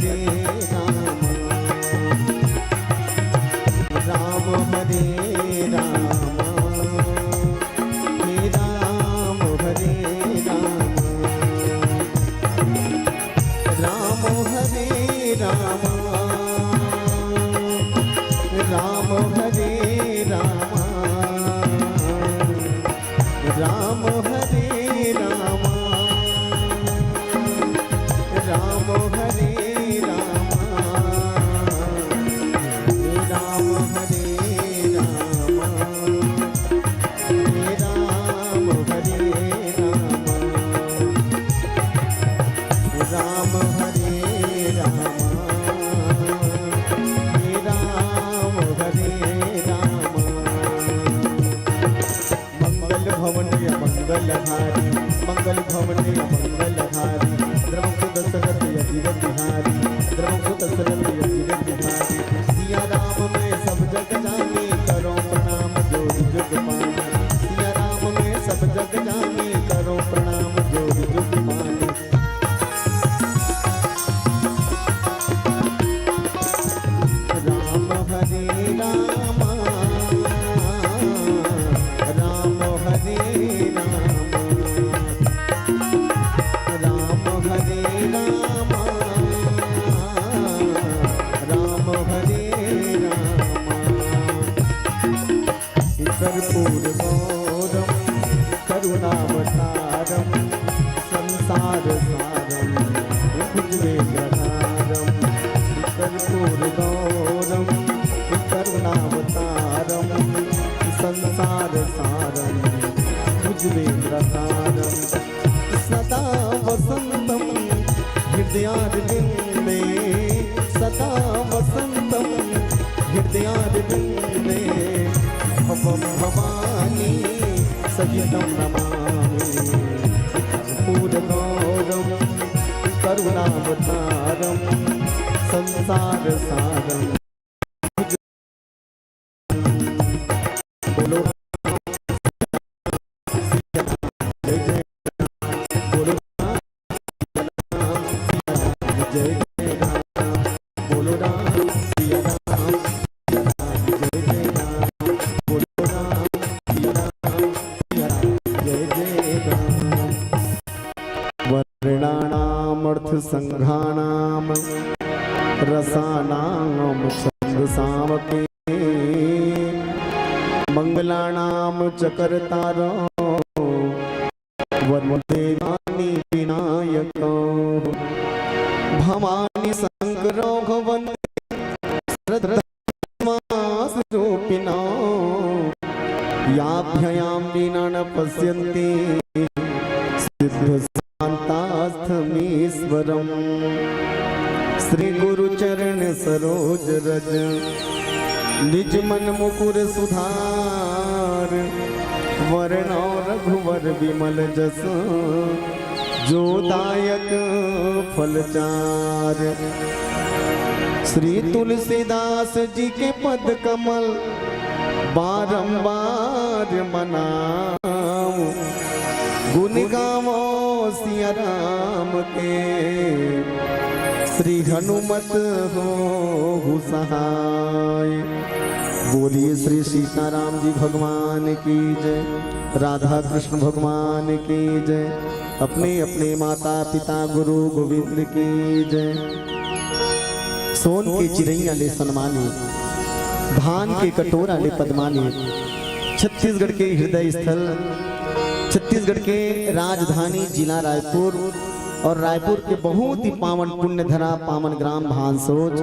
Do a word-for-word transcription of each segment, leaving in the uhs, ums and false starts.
हरे राम, राम हरे राम, हे राम हरे राम, राम हरे राम, राम हरे राम, राम हरे राम, राम हरे राम, राम हरे राम, राम हरे राम, राम हरे राम, राम हरे राम। मंगल भवन अमंगल हारी, मंगल भवन अमंगल हारी, द्रवंसु दशरथ अजिर बिहारी, द्रवंसु दशरथ अजिर बिहारी। सिया राम मैं सब जग जानी, करो प्रणाम जोरि जुग पानी। सिया राम मैं सब जग जानी, करो प्रणाम जोरि जुग पानी। राम हरे राम, राम हरे राम, राम हरे राम, राम हरे राम। कर्पूर गौरम करुणावतारम संसार सारम भुजगेन्द्रहारम। कर्पूर गौरम करुणावतारम संसार सारम भुजगेन्द्रहारम। सदा वसंतम हृदयारविंदे, सदा वसंतम हृदयारविंदे, भवम भवानी सहितं नमामि। कर्पूर गौरम करुणावतारम संसार सारम। बोलो जय जय, बोलो जय जय राम, बोलो राम सिया राम, जय जय राम, बोलो राम सिया राम, सिया राम, जय जय राम। वर्णानामर्थसंघानां रसानां छन्दसामपि। मङ्गलानां च कर्तारो वन्दे वाणि विनायको। भवानि शङ्करो भवन्ति श्रद्धा मास रूपिणो। याभ्यां विना न पश्यन्ति सिद्ध शान्तास्थमीश्वरम्। श्री गुरु चरण सरोज रज निज मन मुकुर सुधार। वरणो रघुवर विमल जस जो दायक फल चार। श्री तुलसीदास जी के पद कमल बारंबार मनाऊं। गुण गावो सिया राम के श्री हनुमत होहु सहाय। बोलिए श्री सीताराम जी भगवान की जय, राधा कृष्ण भगवान की जय, अपने अपने माता पिता गुरु गोविंद की जय। सोन के चिरैया ले सनमाने, भान के कटोरा ले पदमाने, छत्तीसगढ़ के हृदय स्थल, छत्तीसगढ़ के राजधानी जिला रायपुर और रायपुर के बहुत ही पावन पुण्य धरा पावन ग्राम भानसोज,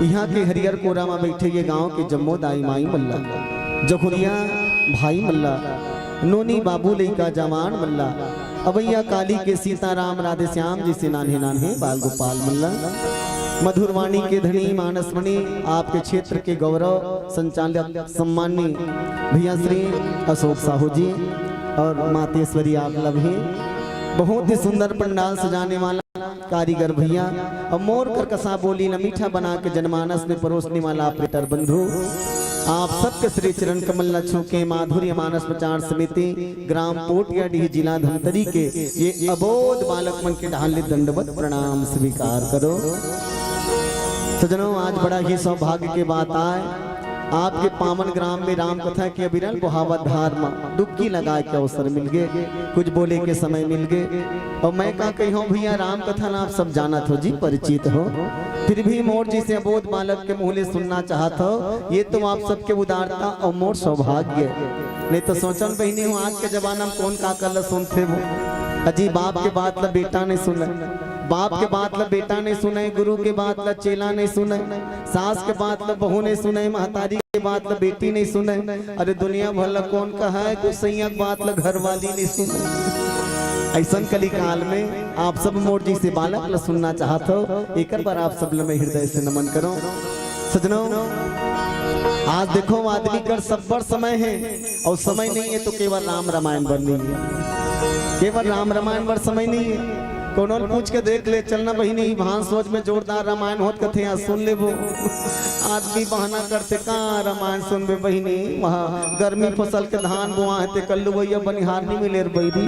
इहाँ के हरियर कोरा म बइठे ये गांव के जम्मो दाई माई मन ला, जखुरिया भाई मन ला, नोनी बाबू लइका जवान मन ला, अवइया काली के सीताराम राधेश्याम जइसे नान्हे नान्हे बाल गोपाल मन ला, मधुरवाणी के धनी मानसमणि आपके क्षेत्र के गौरव संचालक सम्माननीय भैया श्री अशोक साहू जी और मातेश्वरी आप ला भी बहुत ही सुंदर पंडाल सजाने वाला कारीगर भैया और मोर करकसा बोली ल मीठा बना के जनमानस में परोसने वाला operator बंधु, आप सबके श्री चरण कमल ल छू के माधुर्य मानस प्रचार समिति ग्राम पोटियाडीह जिला धमतरी के ये अबोध बालक मन के डहान ले दंडवत प्रणाम स्वीकार करो। सजनों, आज बड़ा ही सौभाग्य के बात आय, आपके पावन ग्राम में राम कथा के अविरल बोहावत धार म डुबकी लगाए के अवसर मिल गे, कुछ बोले के समय मिल गे। अउ मैं का कहिहूँ भैया, राम कथा ला आप सब जानत हो जी, परिचित हो, फिर भी मोर जइसे अबोध बालक के मुँह ले सुनना चाहत हो, ये तो आप सबके उदारता अउ मोर सौभाग्य। नहीं तो सोचन बहिनी हो, आज के जमाना में कोन काकर ला सुनथे वो। अजी, बाप के बात ला बेटा नहीं सुने, बाप के बात ला बेटा नहीं सुने, गुरु के बात ला चेला नहीं सुने, सास के बात ला बहू नहीं सुने, महतारी के बात ला बेटी नहीं सुने। अरे दुनिया भर ला कोन कहय, गोसइया के बात ला घरवाली नहीं सुने। अइसन कलिकाल में आप सब मोर जइसे बालक ला सुनना चाहत हो, एकर बर आप सब ला मैं हृदय से नमन करों। सजनों, आज देखो, आदमी कर सब्बर समय हे, अउ समय नहीं हे तो केवल राम रामायण बर नहीं हे, केवल राम रामायण बर समय नहीं हे। कोनो ल पूछ के देख ले, चलना बहिनी, भान सोच में जोरदार रामायण होत कथे, यहाँ सुन लेबो। आदमी बहाना करथे, "का रामायण सुनबे बहिनी, वहाँ गर्मी फसल के धान बोआ हे, ते कल्लू भैया बनिहार नहीं मिले रे बइरी।"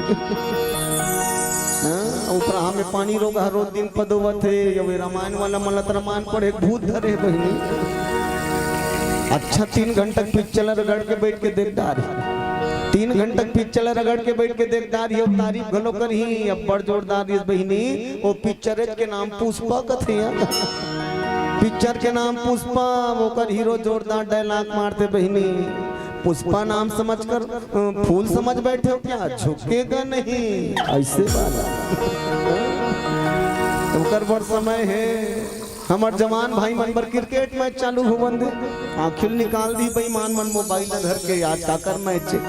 हाँ, ऊपर हमें पानी रोग हर रोज दिन पदोवत हे, ये रामायण वाला मन ला त रामायण पढ़े भूत धरे बहिनी। अच्छा, तीन घंटा पिक्चर रगड़ के बैठ के देख डारी, तीन घंटा पिक्चर रगड़ के बैठ के देख डारी, अउ तारीफ घलो करही, अब्बड़ जोरदार रिहिस बहिनी। ओ पिक्चर के नाम पुष्पा कथे। पिक्चर के नाम पुष्पा, ओकर हीरो जोरदार डायलॉग मारथे बहिनी, "पुष्पा नाम समझकर, अ, फूल समझ बैठे हो क्या? झुकेगा नहीं।" अइसे वाला। ओकर बर समय हे। हमर जवान भाई मन बर क्रिकेट मैच चालू होवन दे, आँखी ल निकाल दी बेईमान मन मोबाइल ल धर के, आज काकर मैच हे।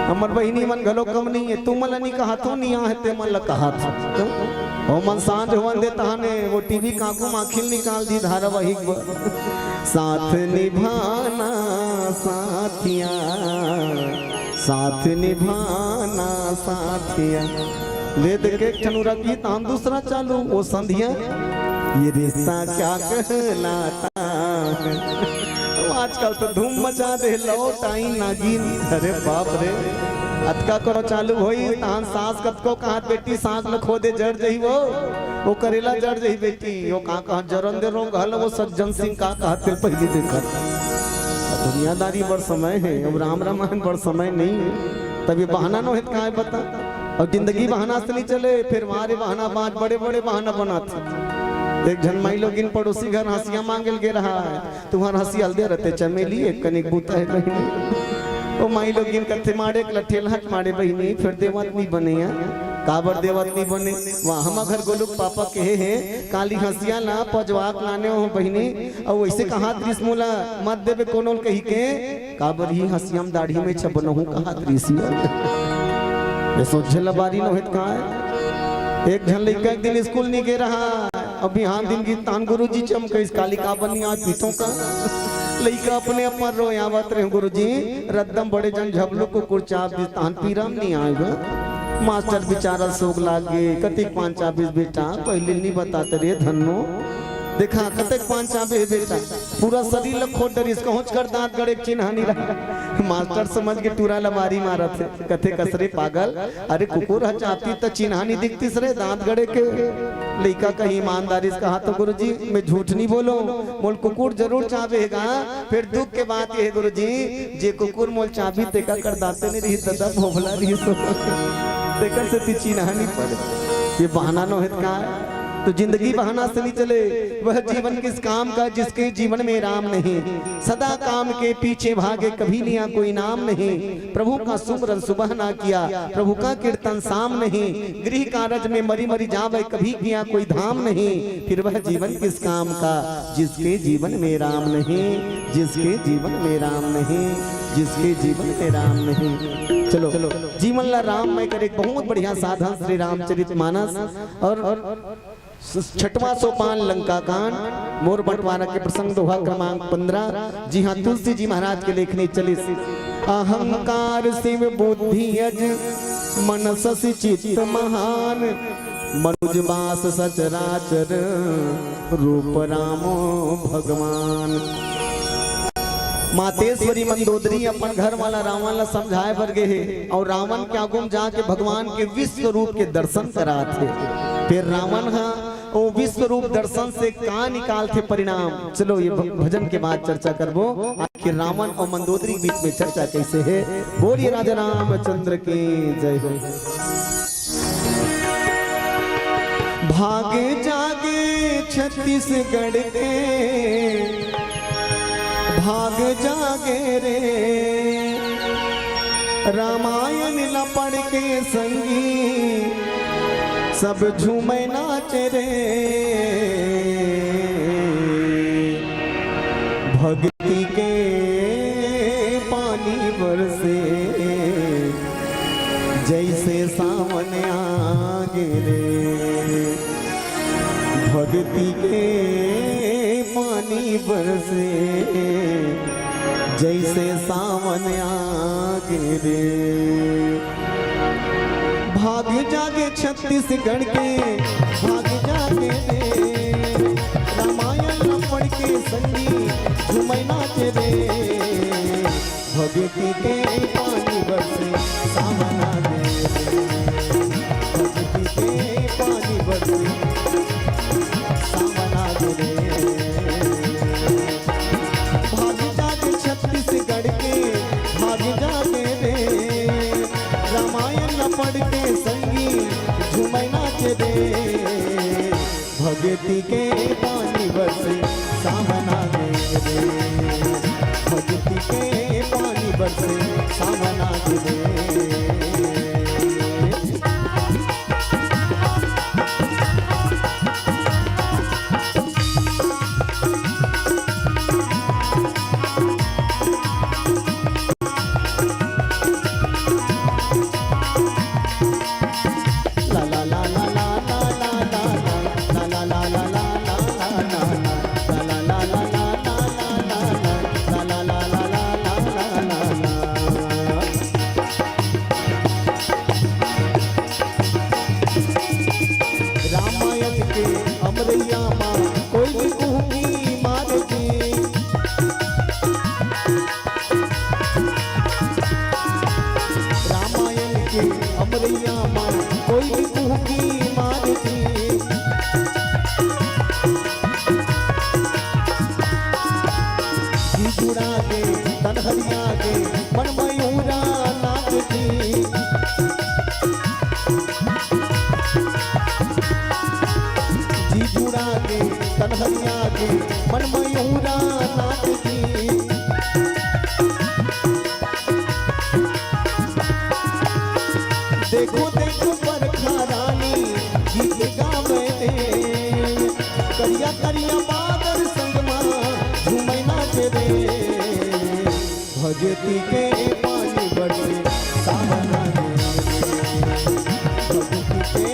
हमर बहिनी मन घलो कम नहीं हे, तुमन ल नहीं कहत हो, नहीं आहे ते मन ल कहत हो। ओ मन सांझ होवन दे तहाने वो टीवी काकू म आँखी ल निकाल दी धारावाहिक बर। साथ निभाना साथिया, साथ निभाना साथिया। ले दे के एक ठन उरा गीत, हम दूसरा चालू, वो संधिया, ये रिश्ता क्या कहलाता है। तो आजकल तो धूम मचा दे, लौट आई नागिन। अरे बाप रे, अतका करो चालू होई, तहान सास कतको कहत, "बेटी, सास ल खो दे, जर जही वो, वो करेला जर जही बेटी, वो का कहत, जरन दे रोग हल, वो सज्जन सिंह का कहत, तेल पहली देखत।" अब दुनियादारी बर समय हे, अब राम रामायण बर समय नहीं हे, तब ये बहाना नोहे त काय बता। अउ जिंदगी बहाना से नहीं चले, फिर मारे बहाना बाज बड़े बड़े बहाना बनाथे। एक झन माई लोगिन पड़ोसी घर हंसिया मांगे ल गे रहा हे, तुंहर हंसिया ल दे रहिते चमेली, एक कनिक बूता हे कहीं। ओ माई लोगिन कथे माड़े के लठेल हट माड़े बहिनी, फिर देवत नहीं बने या। काबर देवत नहीं बने? वहाँ हम घर गोलू के पापा कहे हे, काली हंसिया ला पजवा के लाने हो बहिनी, अउ वइसे कहत रिहिस मोला, "मत देबे कोनो ल," कहि के, काबर ही हंसिया म दाढ़ी में छबनहूं कहत रिहिस। ये सोझे लबारी नोहे त काय? एक झन लइका एक दिन स्कूल नहीं गे रहा, अब बिहान दिन गिस तहान गुरुजी चमकइस, काली काबर नहीं आज पीतों का। लइका अपने अपन रोयावत रहे, "गुरुजी, रद्दम बड़े जन झबलू कुकुर चाब दिस, तहान पीरा म नहीं आए गा।" मास्टर बिचारा सोग लाग गे, "कतिक पान चाबिस बेटा, पहली नहीं बताते रे धन्नो।" देखा, कतेक पान चाबे हे बेटा, पूरा शरीर ल खोद डरिस, कहूंच कर दांत गड़े के चिन्हा नहीं रहा। मास्टर समझ के टूरा ल बारी मारत हे, कथे, "कस रे पागल, अरे कुकुर ह चाबतिस त चिन्हा नहीं दिखतिस रे दांत गड़े के।" लइका कही ईमानदारी से कहा, "तो गुरुजी, मैं झूठ नहीं बोलूं, मोल कुकुर जरूर चाबे हे गा।" फिर दुख के बात ये हे गुरुजी, जे कुकुर मोल चाबी तेका कर दांते नहीं रही, ददा भोभला रही सो। तेकर से ती चिन्हा नहीं पड़े। ये बहाना नोहे त काय? तो जिंदगी बहाना से नहीं चले। वह जीवन किस काम का जिसके जीवन में राम नहीं। सदा काम के पीछे भागे, कभी लिया कोई नाम नहीं। प्रभु का सुमरन सुबह ना किया, प्रभु का कीर्तन शाम नहीं। गृह कारज में मरी मरी जावे, कभी किया कोई धाम नहीं। फिर वह जीवन किस काम का जिसके जीवन में राम नहीं, जिसके जीवन में राम नहीं, जिसके जीवन में राम नहीं। चलो, जीवन ला राममय करे एक बहुत बढ़िया साधन श्री रामचरित मानस। और छठवां सोपान लंका कांड, मोर बंटवारा के प्रसंग, दोहा क्रमांक पन्द्रह। जी हाँ, तुलसी जी महाराज के लेखनी चलिस। अहंकार शिव बुद्धि अज, मन शशि चित्त महान, मनुज मास सचराचर, रूप रामो भगवान। मातेश्वरी मंदोदरी अपन घर वाला रावण ला समझाए बर गे हे, अउ रावण के आगू म जाके भगवान के विश्व रूप के दर्शन करात हे। फिर रावण हा ओ विश्व रूप दर्शन से का निकालथे परिणाम? चलो, ये भ-, भजन के बाद चर्चा करबो। आखिर रावण और मंदोदरी के बीच में चर्चा कैसे है? बोलिए राजा रामचंद्र की जय हो। भाग जागे छत्तीसगढ़ के, भाग जागे रे, रामायण ला पढ़ के संगी सब झूमे नाचे रे। भक्ति के पानी बरसे जैसे सावन आगे रे। भक्ति के पानी बरसे जैसे सावन आगे रे। भाग जागे छत्तीसगढ़ के, भाग जागे रे, रामायण पढ़ के संगी झूमे नाचे रे। भक्ति के पानी बरसे सावन आगे रे, भक्ति के पानी बरसे सावन आगे रे। भाग जागे छत्तीसगढ़ के, भाग जागे रे, रामायण पढ़ के संगी झूमे नाचे रे। भक्ति के पानी बरसे सावन आगे रे, भक्ति के पानी बरसे सावन आगे रे। रामायण के अमरैया मा कोई भी कुहकी मारती। रामायण के अमरैया मा कोई भी कुहकी मारती। जी जुड़ा के तन हरिया के मन मयूरा नाचती। जी जुड़ा के तन हरिया के मन मयूरा नाचती। देखो देखो बरखा रानी गीत गावे ने, करिया करिया बादल संगमा झूमे नाचे रे। भक्ति के पानी बरसे सावन आगे रे, भक्ति के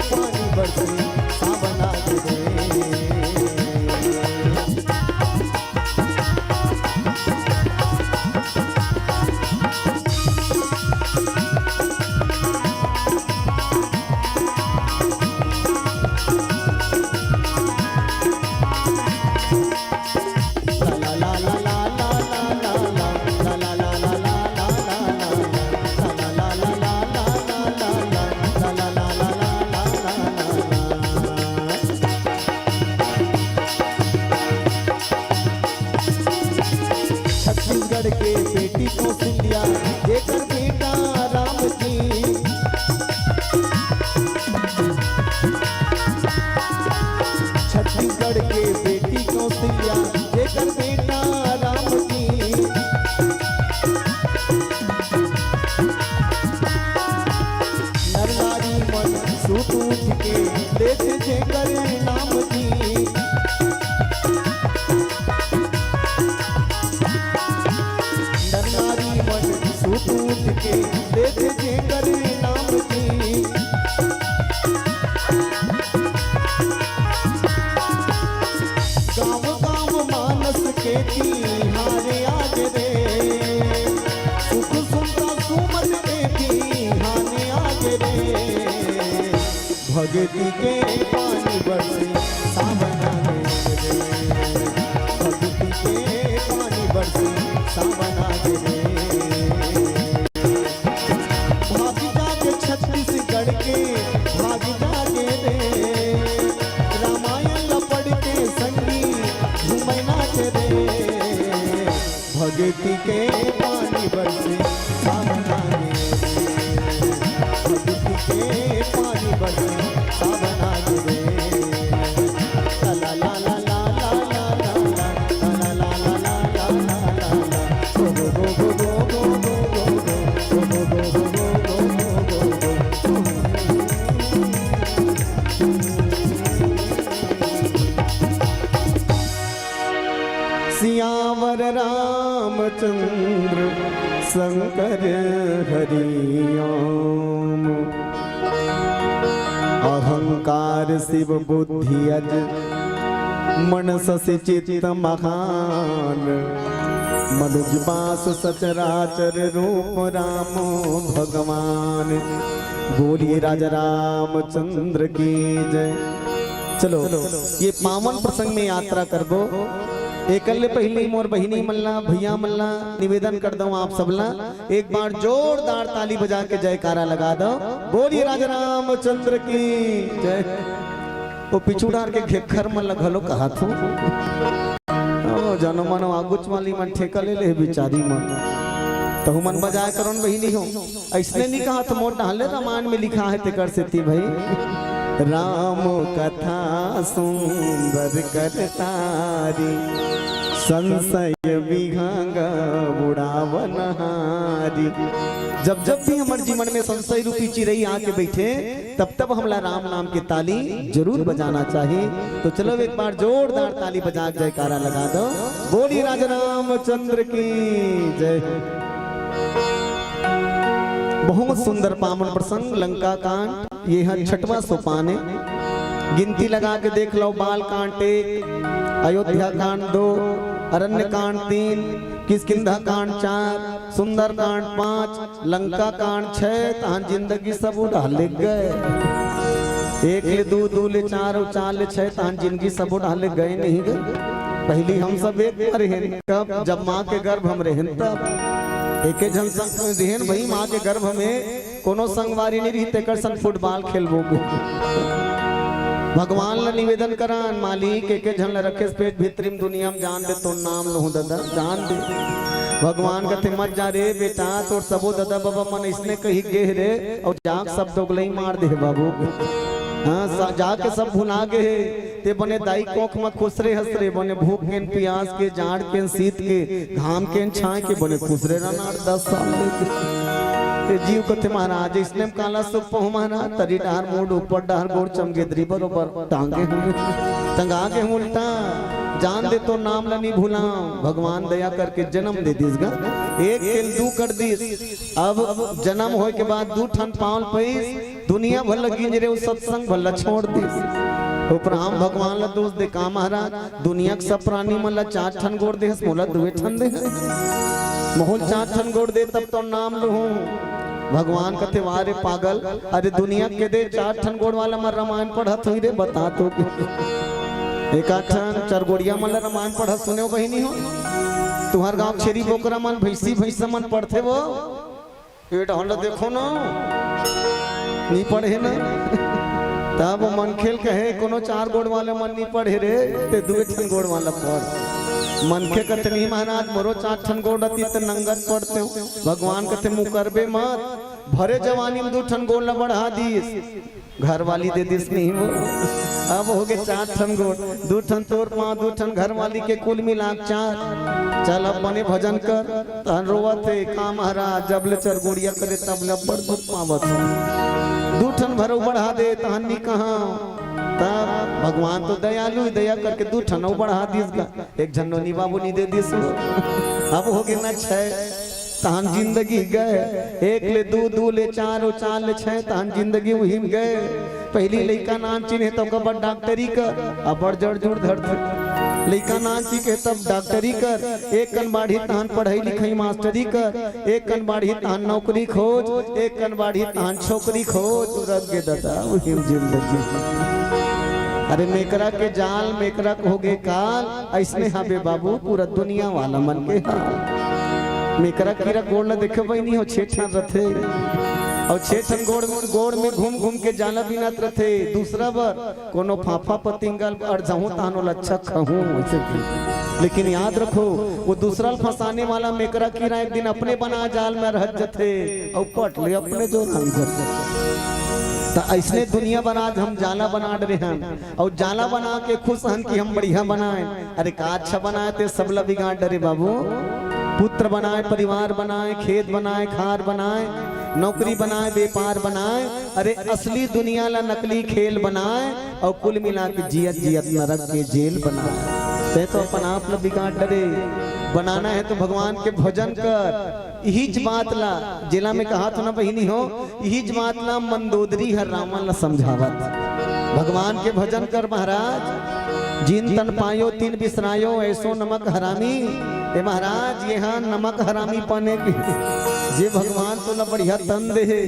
पानी बरसे सावन आगे रे। छत्तीसगढ़ के बेटी कौशल्या, जेकर बेटा राम जी। छत्तीसगढ़ के बेटी कौशल्या, जेकर बेटा राम जी। नर नारी मन सुत उठ के लेत जेकर नाम जी। नर नारी मन सुत उठ के लेत जेकर नाम जी। गाँव गाँव मानस के तिहार आज रे, सुख सुनता सुमन के बिहान आज रे। भक्ति के पानी बरसे सावन आगे रे, भक्ति के पानी बरसे सावन आगे रे। भाग जागे छत्तीसगढ़ के, भाग जागे रे, राम प्रगति के पानी बरसे, सावन आगे। प्रगति के पानी बरसे, सावन आगे। ला ला ला ला। सियावर रामचंद्र शंकर हरिओम। अहंकार शिव बुद्धि अज मन शशि चित्त महान। मनुज बास सचराचर रूप राम भगवान। बोलिए राजा रामचंद्र की जय। चलो, ये पावन प्रसंग में यात्रा करबो। एकल्ले पहली मोर बहिनी मल्ला, भैया मल्ला, निवेदन कर दो आप सबला, एक बार जोरदार ताली बजा के जयकारा लगा दो। बोलिए राजा रामचंद्र की जय। वो पिछू डार के घेखर मन ल घलो कहा थू। ओ, जानो मानो आगुच वाली मन ठेका ले ले बिचारी मन। तहु मन बजाए करो न बहिनी हो। अइसने नहीं कहा तो मोर डाले रामायण में लिखा है तेकर सेती भाई। राम कथा सुंदर करतारी, संशय विहंग उड़ावन हारी। जब जब भी हमर जीवन में संशय रूपी चिरई आके बैठे, तब तब हमला राम नाम के ताली जरूर बजाना चाहिए। तो चलो एक बार जोरदार ताली बजा के जयकारा लगा दो। बोलिए राजा रामचंद्र की जय। बहुत सुंदर पावन प्रसंग लंका कांड, ये है छठवां सोपान है। गिनती लगा के देख लो, बाल कांड एक, अयोध्या कांड दो, अरण्य कांड तीन, किष्किंधा कांड चार, सुंदर कांड पांच, लंका कांड छह, तहान जिंदगी सब उड़ा ले गए। एक ले दू, दू ले चार और चार ले छह, तहान जिंदगी सब उड़ा ले गए नहीं गए। पहली हम सब एक बार हैं, कब? जब माँ के गर्भ हम रहन तब। एक एक जन संग रहन भाई, माँ के गर्भ में कोनो संगवारी नहीं रही, तेकर संग फुटबॉल खेलबो के। भगवान ला निवेदन करन, मालिक, एक एक झन ला रखेस पेट भीतरी में दुनिया में, जान दे तोर नाम लहूं दादा, जान दे। भगवान कथे, "मत जा रे बेटा, तोर सबो दादा बाबा मन इसने कही गे रे, और जाके सब दोगलई मार दे बाबू।" हाँ, सा-, जाके सब भुला गे हे। ते बने दाई कोख म खुसरे हस रे, बने भूख के न, पियास के, जाड़ के न, शीत के, घाम के न, छाय के बने खुसरे रहना आठ दस साल ले। ते जीव कथे, "महाराज, इसने म काला सुख पहूं महाराज, तरी डहर मूड़, ऊपर डहर गोड़, चमगेदरी बरोबर टांगे हूं, टंगा के हूं उल्टा, जान दे तोर नाम ल नी भूलां।" भगवान दया करके जन्म दे दिस गा, एक के ल दू कर दिस। अब जन्म होय के बाद दू ठन पांव ल पइस, दुनिया भर ल गिंज रे, वो सत्संग भर ल छोड़ दिस। उपराम भगवान ल दोष दे, "का महाराज, दुनिया के सब प्राणी मन ल चार ठन गोड़ देहस, मोला दुए ठन देहस। मोहन चार ठन गोड़ दे, तब तो नाम लूहूं।" भगवान कथे, "वाह रे पागल, अरे दुनिया के दे चार ठन गोड़ वाला मन रामायण पढ़त होही रे, बता तो।" एक आठ ठन चरगोड़िया मन ल रामायण पढ़त सुने हो बहिनी हो? तुहर गांव छेरी बोकरा मन, भैंसी भैंसा मन पढ़थे वो? ये डहन ल देखो ना, नी पढ़े ना। तब मनखे ल कहे, "कोनो चार गोड़ वाले मन नी पढ़े रे, ते दुए ठन गोड़ वाला पढ़।" मनखे कथे, "नी महाराज, मोरो चार ठन गोड़ रहती त नंगत पढ़ते हो।" भगवान कथे, "मुकरबे मत, भरे जवानी में दू ठन गोड़ ला बढ़ा दिस।" घरवाली दे दिस नहीं वो। अब हो गे चार ठन गोड़, दू ठन तोर पांव, दू ठन घरवाली के, कुल मिला के चार। चल अब बने भजन कर। तहन रोवत हे, "का महाराज, जब ले चरगोड़िया करे तब ले अब्बड़ दुख पावत हूं। दू ठन भरऊ बढ़ा दे, तहन नी कहा।" तब भगवान तो दयालु, दया करके दू ठन अउ बढ़ा दिस गा। एक झन नोनी बाबू नी दे दिस वो। अब हो गे ना छह। तहन जिंदगी गए, एक ले दू, दू ले चार, और चार ले छह, तहन जिंदगी उही में गए। पहली लइका नान चिन्हे तो कबर डॉक्टरी कर, अब्बड़ जड़ जुड़ धरथे। लइका नान चिन्हे तब डॉक्टरी कर, एक कन बाढ़ी तहन पढ़ाई लिखाई मास्टरी कर, एक कन बाढ़ी तहन नौकरी खोज, एक कन बाढ़ी तहन छोकरी खोज। रख गे दादा उही में जिंदगी। अरे मेकरा के जाल, मेकरा के हो गे काल, अइसने हाबे बाबू, पूरा दुनिया वाला मन के हाल। मेकरा कीरा गोड़ ल देखे बहिनी हो, छेठन रथे। अउ छे ठन गोड़ में, गोड़ में घूम घूम के जाला बिनत रथे दूसरा बर, कोनो फाफा पतिंगा ल अरझहूं तहां ओला अच्छा खहूं, अइसे भी। लेकिन याद रखो, वो दूसरा ल फंसाने वाला मेकरा कीरा एक दिन अपने बना जाल में अरझ जथे, अउ पट ले अपने जोर हंस जथे। त अइसने दुनिया बर आज हम जाला बना डरे हन, अउ जाला बना के खुश हन कि हम बढ़िया बनाए। अरे का अच्छा बनाए, ते सबला बिगाड़ डरे बाबू। पुत्र बनाए, परिवार बनाए, खेत बनाए, खार बनाए, नौकरी बनाए, व्यापार बनाए, अरे असली दुनिया ला नकली खेल बनाए, अउ कुल मिला के जियत जियत नरक के जेल बनाए। ते तो अपन आप ला बिगाड़ डरे। बनाना है तो भगवान के भजन कर। इहीच बात ला, जेला मैं कहा था ना बहिनी हो, इहीच बात ला मंदोदरी हर रावण ला समझावत। भगवान के भजन कर महाराज, जिन तन पायो तिन बिसरायो, ऐसो नमक हरामी। ए महाराज, ये हा नमक हरामी पने के, जे भगवान तोला बढ़िया तन दे हे,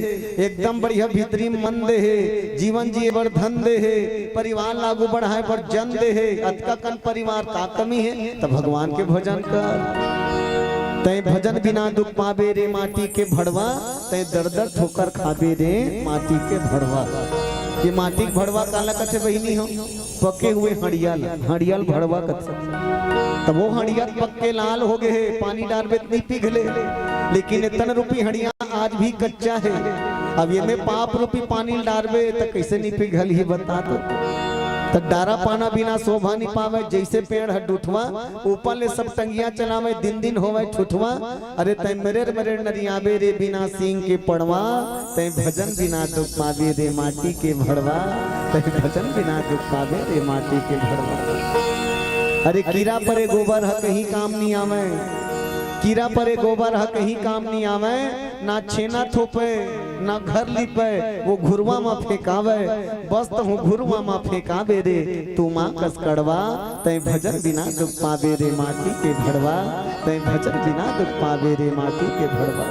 एकदम बढ़िया भीतरी मन दे हे, जीवन जिए बर धन दे हे, परिवार ला आगू बढ़ाए बर जन दे हे, अतका कन परिवार का कमी हे? त भगवान के भजन कर। तैं भजन बिना दुख पाबे रे माटी के भड़वा, तैं दर दर ठोकर खाबे रे माटी के भड़वा। ये माटी के भड़वा काला कथे बहिनी हो? पके हुए हड़िया ल, हड़िया ल भड़वा कथे। त वो हड़िया पक के लाल हो गे हे, पानी डारबे त नइ पिघले, लेकिन एतन रूपी हड़िया आज भी कच्चा हे। अब एमे पाप रूपी पानी ल डारबे त कइसे नइ पिघलही बता तो। त डारा पाना बिना शोभा नइ पावे, जइसे पेड़ ह डूठवा, ऊपर ले सब टंगिया चलावे, दिन दिन होवे ठुठवा। अरे तैं मरेर मरेर नरियाबे रे बिना सींग के पड़वा, तैं भजन बिना दुख पाबे रे माटी के भड़वा, तैं भजन बिना दुख पाबे रे माटी के भड़वा। अरे कीरा परे गोबर ह कहीं काम नइ आवे, कीरा परे गोबर ह कहीं काम नइ आवे, ना छेना थोपे, ना घर लिपे, वो घुरवा म फेंकावे, बस तहूं घुरवा म फेंकाबे रे, तू मां कस कड़वा, तैं भजन बिना दुख पाबे रे माटी के भड़वा, तैं भजन बिना दुख पाबे रे माटी के भड़वा।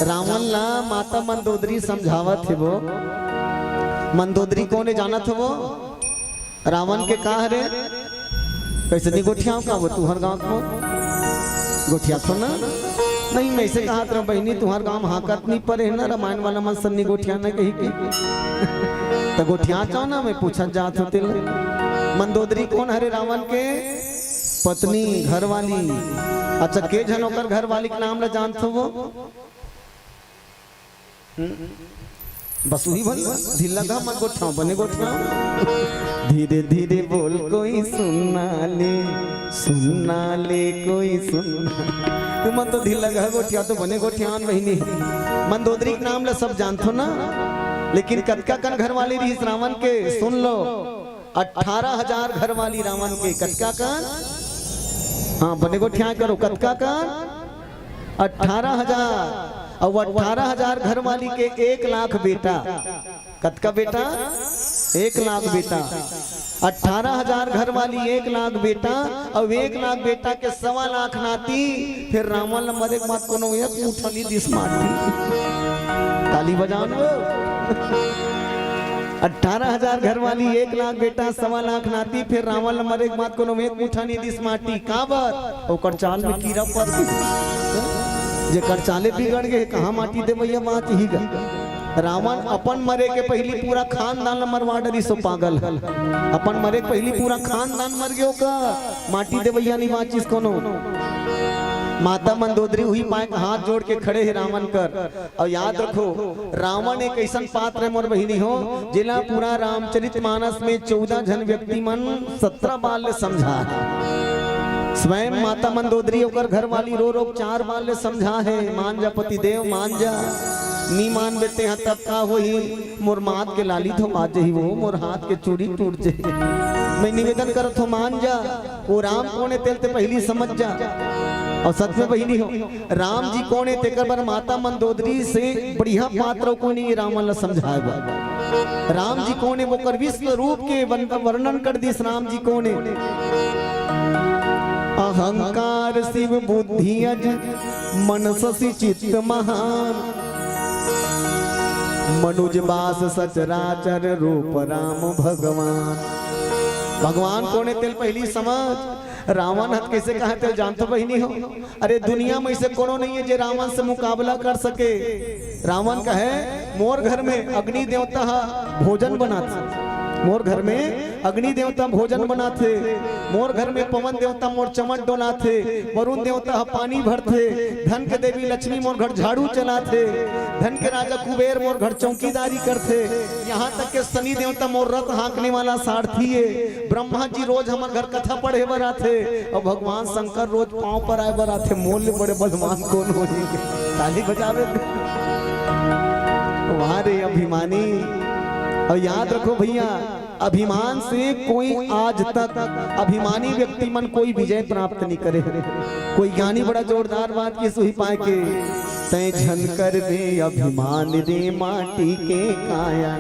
रावण ला माता मंदोदरी समझावत हे वो। मंदोदरी कोन हे जानत हो वो? रावण के का हरे? कइसे नइ गोठियाव का वो तुंहर गांव को? गोठियाथो ना? नहीं, मैं अइसे कहत रहों बहिनी, तुंहर गांव म हाकत नइ परे हे ना, रामायण वाला मन सन नइ गोठियाना कहिके। त गोठियाथो ना, मैं पूछत जात हों तेला। मंदोदरी कोन हरे रावण के? पत्नी, घरवाली। अच्छा, के झन ओकर घरवाली के नाम ला जानथो वो? हम्म? बस उही भर ढीला गा मत गोठियाव, बने गोठियाव। धीरे धीरे बोल कोई सुनना ले, सुनना ले कोई सुनना। तुमन तो ढीला गा गोठियाथो, बने गोठियाव न बहिनी। मंदोदरी के नाम ला सब जानथो ना, लेकिन कतका कन घरवाली रिहिस रावण के, सुन लो। अठारह हजार घरवाली रावण के, कतका कन? हां, बने गोठियाय करो, कतका कन? अठारह हजार। अउ अठारह हजार घरवाली के एक लाख बेटा। कतका बेटा? एक लाख बेटा। अठारह हजार घरवाली, एक लाख बेटा, अउ एक लाख बेटा के सवा लाख नाती। फेर रावण ल मरे के बाद कोनो एक मुठा नइ दिस माटी। ताली बजाव न वो। अठारह हजार घरवाली, एक लाख बेटा, सवा लाख नाती, फेर रावण ल मरे के बाद कोनो एक मुठा नइ दिस माटी। काबर? ओकर चाल में कीरा पर गे। जेकर चाले बिगड़ गे, कहां माटी देवइया बांचही गा। रावण अपन मरे के पहिली पूरा खानदान ल मरवा डरिस, ओ पागल ह। अपन मरे के पहिली पूरा खानदान मर गे ओकर, माटी देवइया नइ बांचिस कोनो। माता मंदोदरी उही पाय हाथ जोड़ के खड़े हे रावण कर। अउ याद रखो, रावण एक अइसन पात्र हे मोर बहिनी हो, जेला पूरा रामचरित मानस में चौदह झन व्यक्ति मन सत्रह बार ले समझा हे। स्वयं माता मंदोदरी ओकर घरवाली रो रो चार बार ले समझा हे, "मान जा पति देव, मान जा, नी मानबे तेहा तब का होही, मोर माथ के लाली धोवा जही वो, मोर हाथ के चूड़ी टूट जही। मैं निवेदन करत हों, मान जा।" वो राम कोन हे तेला ते पहिली समझ जा। अउ सच में बहिनी हो, राम जी कोन हे तेकर बर माता मंदोदरी से बढ़िया पात्र कोई नहीं रावण ला समझाए बर। राम जी कोन हे, ओकर विश्व रूप के वन-, वर्णन कर दिस राम जी कोन हे। अहंकार शिव बुद्धि अज मन शशि चित्त महान। मनुज बास सचराचर रूप राम भगवान। भगवान कोन हे तेला पहिली समझ। रावण ह त कइसे कहे तेला जानथो बहिनी हो? अरे दुनिया म अइसे कोनो नइ हे जे रावण से मुकाबला कर सके। रावण कहे, मोर घर में अग्नि देवता ह भोजन बनाथे, मोर घर में अग्नि देवता भोजन बनाथे, मोर घर में पवन देवता मोर चमट डोलाथे, वरुण देवता ह पानी भरथे, धन के देवी लक्ष्मी मोर घर झाड़ू चलाथे, धन के राजा कुबेर मोर घर चौकीदारी करथे, यहाँ तक के शनि देवता मोर रथ हाँकने वाला सारथी हे, ब्रह्मा जी रोज हमर घर कथा पढ़े बर आथे, अउ भगवान शंकर रोज पाँव पर आए बर आथे। मोर ले बड़े बलवान कोन होही? ताली बजावे। वाह रे अभिमानी। अउ याद रखो भइया, अभिमान से कोई आज तक, अभिमानी व्यक्ति मन कोई विजय प्राप्त नइ करे। कोई ज्ञानी बड़ा जोरदार बात किहिस उही पाय के, तैं झन करबे अभिमान रे माटी के काया,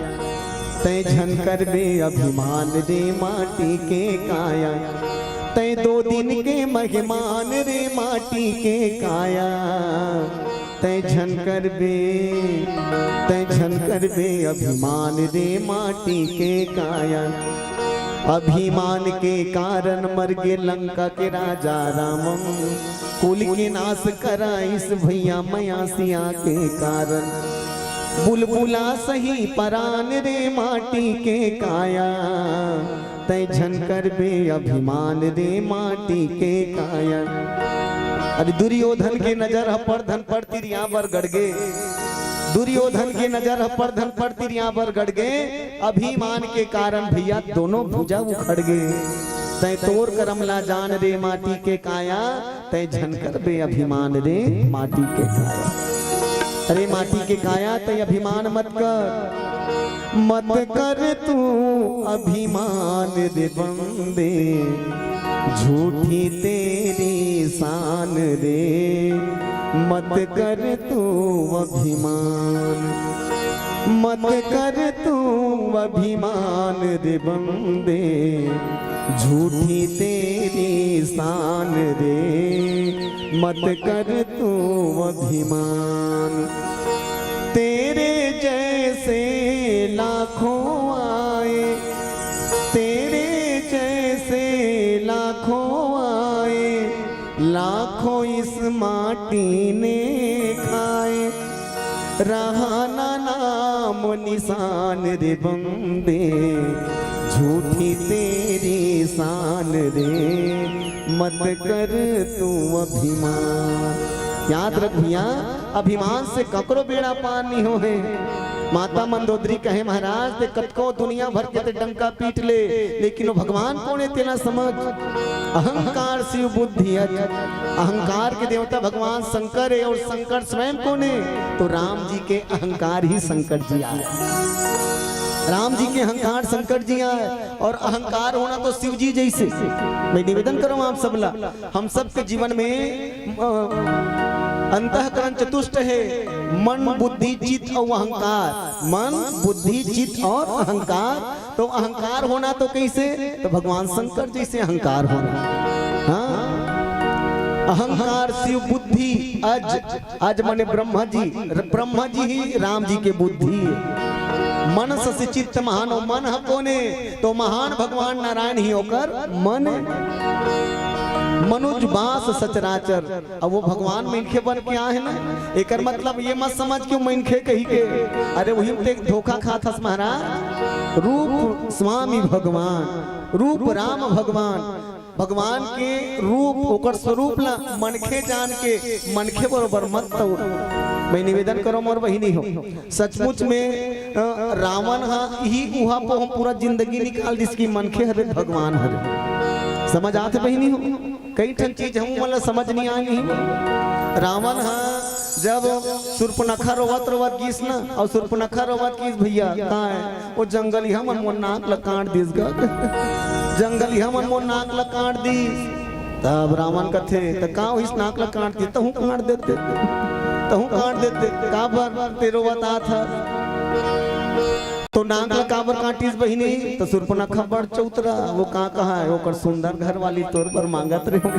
तैं झन करबे अभिमान रे माटी के काया, तैं दो दिन के मेहमान रे माटी के काया, तैं झन करबे, तैं झन करबे अभिमान रे माटी के काया। अभिमान के कारण मर गे लंका के राजा रावण, कुल के नाश कराइस भइया मया सिया के कारण। बुलबुला सही परान रे माटी के काया, तैं झन करबे अभिमान रे माटी के काया। अरे दुर्योधन के नजर ह परधन पर तिरिया बर गड़ गे, दुर्योधन के नजर ह परधन पर तिरिया बर गड़ गे, अभिमान के कारण भइया दोनों भुजा उखड़ गे। तैं तोर करम ला जान रे माटी के काया, तैं झन करबे अभिमान रे माटी के काया। अरे माटी के काया, तैं अभिमान मत कर, मत कर तू अभिमान रे बंदे, झूठी तेरी शान रे, मत कर तू अभिमान, मत कर तू अभिमान रे बंदे, झूठी तेरी शान रे, मत कर तू अभिमान। तेरे जैसे लाखों आए, तेरे जैसे लाखों आए, लाखों इस माटी ने खाए, रहा ना नाम निशान रे बंदे, झूठी तेरी शान रे, मत कर तू अभिमान। याद रख भइया, अभिमान से ककरो बेड़ा पार नइ होहे। माता मंदोदरी कहे, महाराज, तैं कतको दुनिया भर के तैं डंका पीट ले, लेकिन वो भगवान कोन हे तेला समझ। अहंकार शिव बुद्धि अज। अहंकार के देवता भगवान शंकर हे, अउ शंकर स्वयं कोन हे? तो राम जी के अहंकार ही शंकर जी आय। राम जी के अहंकार शंकर जी आय, अउ अहंकार होना तो शिव जी जइसे। मैं निवेदन करँव आप सबला, हम सबके जीवन में, अ, अंतःकरण चतुष्ट हे, मन, बुद्धि, चित्त अउ अहंकार। मन, बुद्धि, चित्त अउ अहंकार। तो अहंकार होना तो कइसे? तो भगवान शंकर जइसे अहंकार होना। हाँ, अहंकार शिव बुद्धि अज, अज माने ब्रह्मा जी, ब्रह्मा जी ही राम जी के बुद्धि हे। मनस से चित्त महान, अउ मन ह कोन हे? तो महान भगवान नारायण ही ओकर मन हे। मनुज बास सचराचर, अब वो भगवान मनखे बन के आए हे ना, एकर मतलब ये मत समझ कि वो मनखे कहिके। अरे उही में तैं धोखा खात हस महाराज। रूप स्वामी भगवान, रूप राम भगवान, भगवान के रूप, ओकर स्वरूप ला मनखे जान के मनखे बरोबर मत तउर। मैं निवेदन करँव मोर बहिनी हो, सचमुच में, अ, रावण ह इही ऊहापोह म पूरा जिंदगी निकाल दिस कि मनखे हरे, भगवान हरे। समझ आथे बहिनी हो? कई ठन चीज हमू मन ला समझ नइ आय नहीं। रावण ह जब सुर्पनखा रोवत रोवत गिस ना, अउ सुर्पनखा रोवत गिस, भइया, काय? वो जंगलिहा मन मोर नाक ला काट दिस गा। जंगलिहा मन मोर नाक ला काट दिस। तब रावण कथे, "त का होइस, नाक ला काट दिस, तहूँ काट देते, तहूँ काट देते, काबर तैं रोवत आत हस?" तो नाक ला काबर काटिस बहिनी? तो सुर्पनखा बड़ चौतरा, वो का कहा हे, ओकर सुंदर घरवाली तोर बर मांगत रहे हो।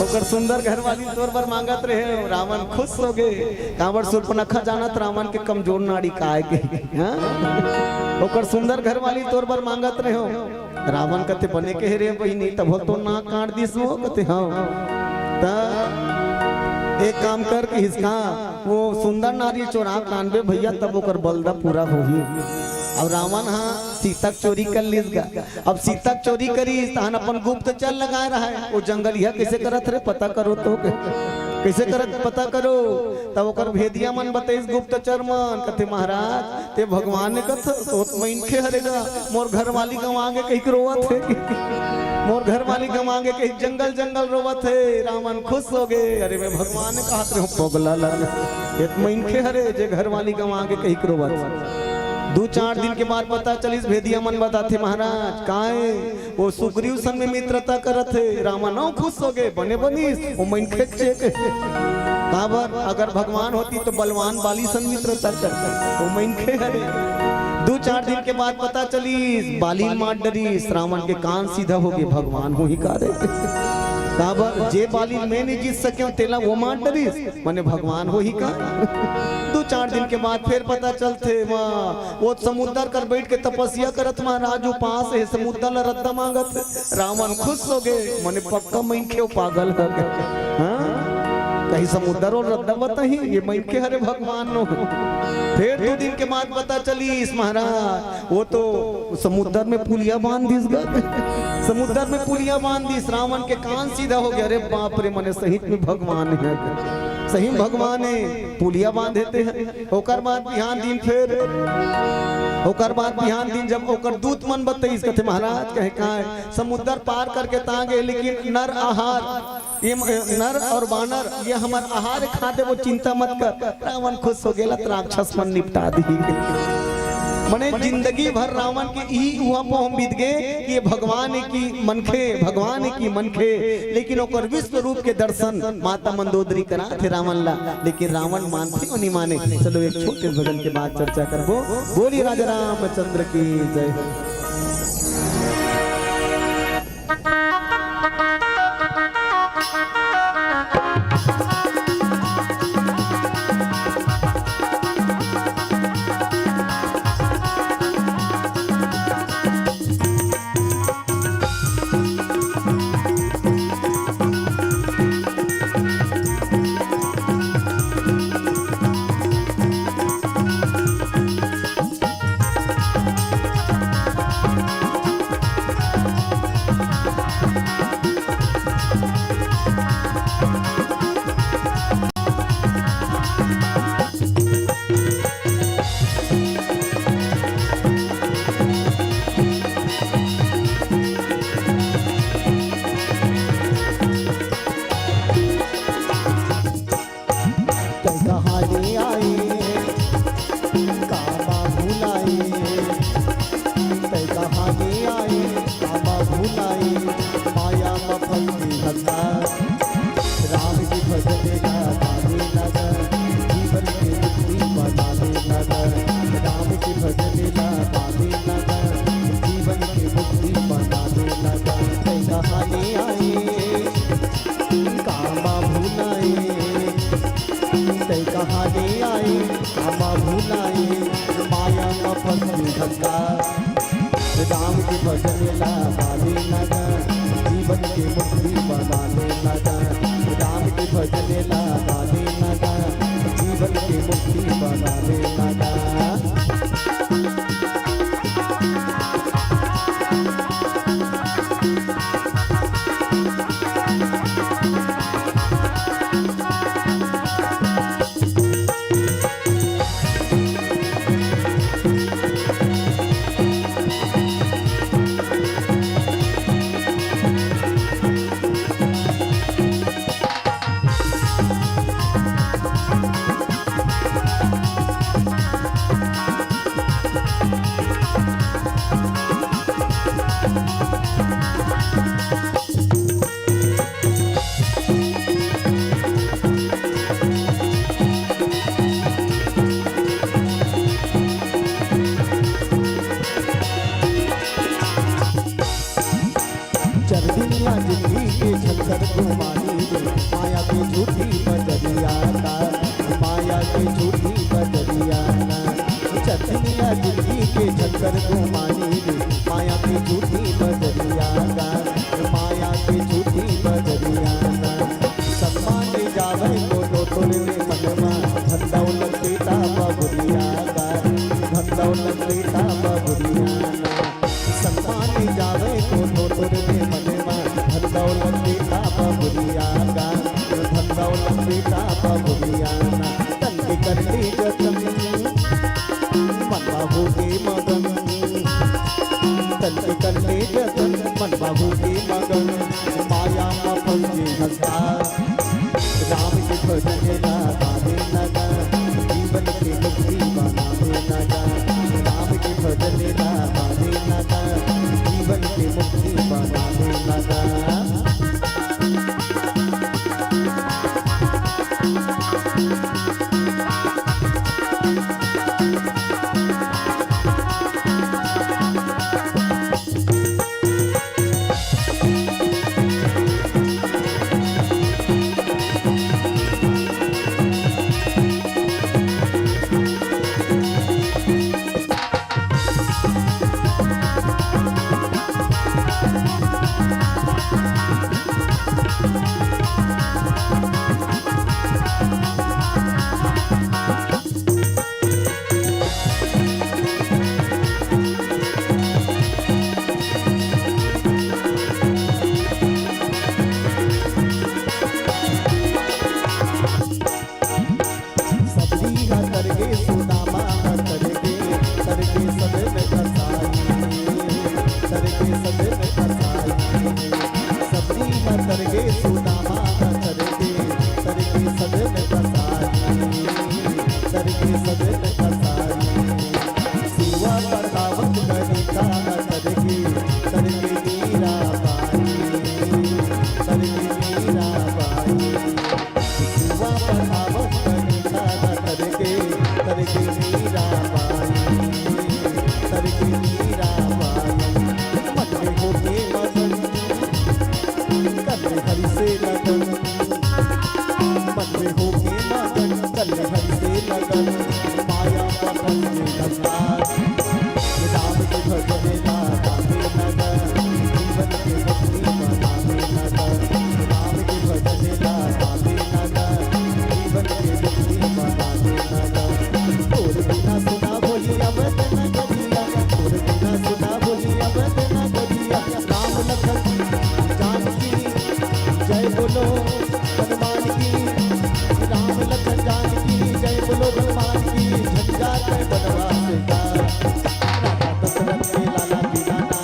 ओकर सुंदर घरवाली तोर बर मांगत रहे हो। रावण खुश हो गे। काबर सुर्पनखा जानत रावण के कमजोर नाड़ी काय के। हाँ? ओकर सुंदर घरवाली तोर बर मांगत रहे हो। रावण कथे, "बने कहे रे बहिनी, तभो तो नाक काट दिस वो," कथे, "हाँ।" त एक काम कर के इसका वो सुंदर नारी चोरा लानबे भैया, तब ओकर बलदा पूरा होही। अब रावण हा सीता के चोरी कर लिस गा। अब सीता के चोरी करिस, तहन अपन गुप्तचर लगाए रहय। वो जंगलिया कइसे करत रे, पता करो तो। कइसे करत, पता करो। तब ओकर भेदिया मन बतइस, गुप्तचर मन, कथे, "महाराज, ते भगवान ने कथस, ओ तो मइनखे हरे गा, मोर घरवाली गंवा गे कहिके रोवत हे।" मोर घरवाली गंवा गे कहिके जंगल जंगल रोवत हे। रावण खुश हो गे, "अरे मैं भगवान ने कहत रहे हो, पगला लग, ए तो मइनखे हरे जे घरवाली गंवा गे कहिके रोवत।" दू चार दिन के बाद पता चलिस, भेदिया मन बताथे, "महाराज, काय वो सुग्रीव संग में मित्रता करत हे।" रावण अउ खुश हो गे, "बने बनिस, वो मइनखे के चेक।" काबर, अगर भगवान होतिस तो बलवान बाली संग मित्रता करतिस, वो मइनखे हरे। दू चार दिन के बाद पता चलिस, बाली ल मार डरिस, रावण के कान सीधा हो गे, भगवान होही का रे? काबर, जे बाली ल मैं नइ जीत सकेंव, तेला वो मार डरिस, मने भगवान होही का? दू चार दिन के बाद फेर पता चलथे, वाह, वो समुद्र कर बइठ के तपस्या करत महाराज उपास हे, समुद्र ला रद्दा मांगत हे। रावण खुश हो गे, मने पक्का मइनखे, वो पागल हो गे। हाँ? कहीं समुद्र अउ रद्दा बताही, ये मइनखे हरे भगवान नो। फेर दू दिन के बाद पता चलिस महाराज, वो तो समुद्र में पुलिया बांध दिस गा। समुद्र में पुलिया बांध दिस, रावण के कान सीधा हो गे। अरे बाप रे, मने सही में भगवान हे, सही में भगवान हे, पुलिया बांध देते हैं। ओकर बाद बिहान दिन फेर, ओकर बाद बिहान दिन जब ओकर दूत मन बतइस, कथे, "महाराज, कहे काय, समुद्र पार करके ता गे, लेकिन नर आहार, ये म-, नर अउ बानर, ये हमर आहार खा देबो, चिंता मत कर।" रावण खुश हो गे, "ला त राक्षस मन निपटा दिही।" मने जिंदगी भर रावण के इही उहापोह म बीत गे कि ये भगवान हे कि मनखे, भगवान हे कि मनखे, लेकिन ओकर विश्व रूप के दर्शन माता मंदोदरी कराथे रावण ला, लेकिन रावण मानथे अउ नइ माने। चलो एक छोटे भजन के बाद चर्चा करबो। बोलिए राजा रामचंद्र की जय हो। तै कहाँ ले आए, कामा भुलाए। तै कहाँ ले आए, कामा भुलाए। माया म फंस गे हस का, राम के भजन ला गाने लगा, जीवन के मुक्ति मनाने लगा। राम के भजन ला गाने लगा, जीवन के मुक्ति मनाने लगा। तै कहाँ ले आए, कामा भुलाए। तै कहाँ ले आए, कामा भुलाए। माया म फंस गे हस का, राम के भजन ला गाने लगा, जीवन के मुक्ति मनाने लगा। राम के भजन ला गाने लगा, जीवन के मुक्ति मनाने लगा। चर दुनिया जिंदगी के चक्कर घुमानी रे, माया के झूठी बजरिया ना, माया के झूठी बजरिया ना। चर दुनिया जिंदगी के चक्कर घुमानी रे, माया के झूठी बजरिया दौलत बेटा बबुरिया का, धन दौलत बेटा बबुरिया ना, तन के कर ले जतन, मन बाबू के मगन। तन के कर ले जतन, मन बाबू के मगन, माया म फंस के हंसता। राम के भजन ला गावे लगा, जीवन के मुक्ति बनावे लगा। राम के भजन ला गावे लगा, जीवन के मुक्ति बनावे लगा। सबरी हा तरगे सुदामा हा तरगे, तरगे सदन कसाई, तरगे सदन कसाई। सबरी हा तरगे सुदामा हा तरगे, तरगे सदन कसाई, तरगे सदन कसाई। सुआ पढ़ावत कनिका हा तरगे, तरगे मीरा बाई, तरगे मीरा बाई। सुआ पढ़ावत कनिका हा तरगे, तरगे मीरा बाई, तरगे मीरा बाई। मन में होके मगन, कर ले हरि से लगन। मन में होके मगन, कर ले हरि से लगन। माया पतन में धसा, राम के भजन ला गावे लगा, जीवन के मुक्ति मनावे लगा। राम के भजन ला गावे लगा, जीवन के मुक्ति मनावे लगा। तोर बिना सुना बोली अवध नगरिया, तोर बिना सुना बोली अवध नगरिया। राम लखन जानकी जय बोलो हनुमान की, राम लखन जानकी जय बोलो हनुमान की। झंझट है बनवास का, राजा दशरथ के लाला दीवाना,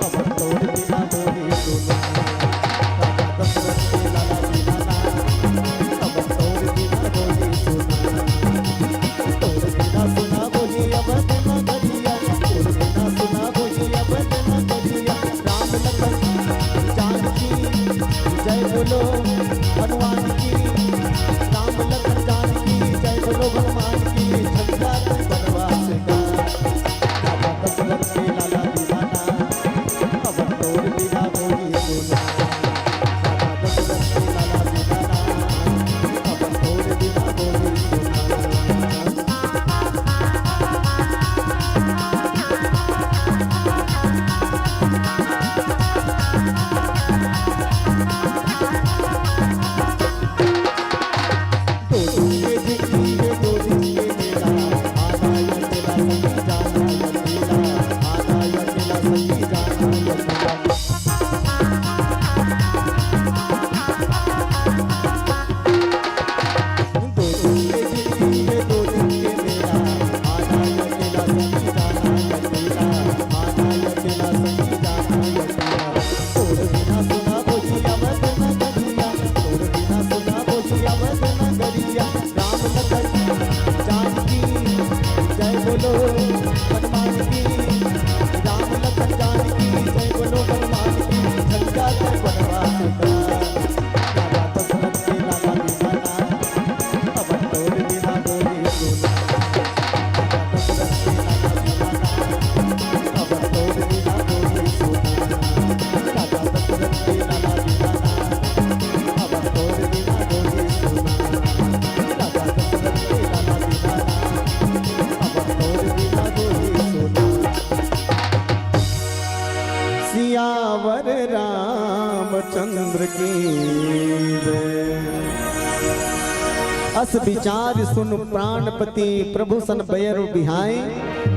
अब तोर बिना बोली सुना। राजा दशरथ के लाला दीवाना, अब तोर बिना बोली सुना। तोर बिना सुना बोली अवध नगरिया, तोर बिना सुना बोली अवध नगरिया। राम लखन जानकी जय बोलो हनुमान की, राम लखन जानकी जय बोलो हनुमान की। झंझट बनवास का, राजा दशरथ के लाला दीवाना, अब तोर बिना बोली सुना। राजा दशरथ के लाला दीवाना, अब तोर बिना बोली सुना। राम लखन जानकी जय बोलो हनुमान की, राम लखन जानकी जय बोलो हनुमान की। झंझट बनवास का, राजा दशरथ के लाला दीवाना, अब तोर बिना बोली सुना। राजा दशरथ के लाला दीवाना, अब तोर बिना बोली सुना। राजा दशरथ के लाला दीवाना, अब तोर बिना बोली सुना। राजा दशरथ के लाला दीवाना, अब तोर बिना बोली सुना। सियावर रामचंद्र की जय। अस विचार सुन प्राणपति प्रभु सन बैर बिहाय,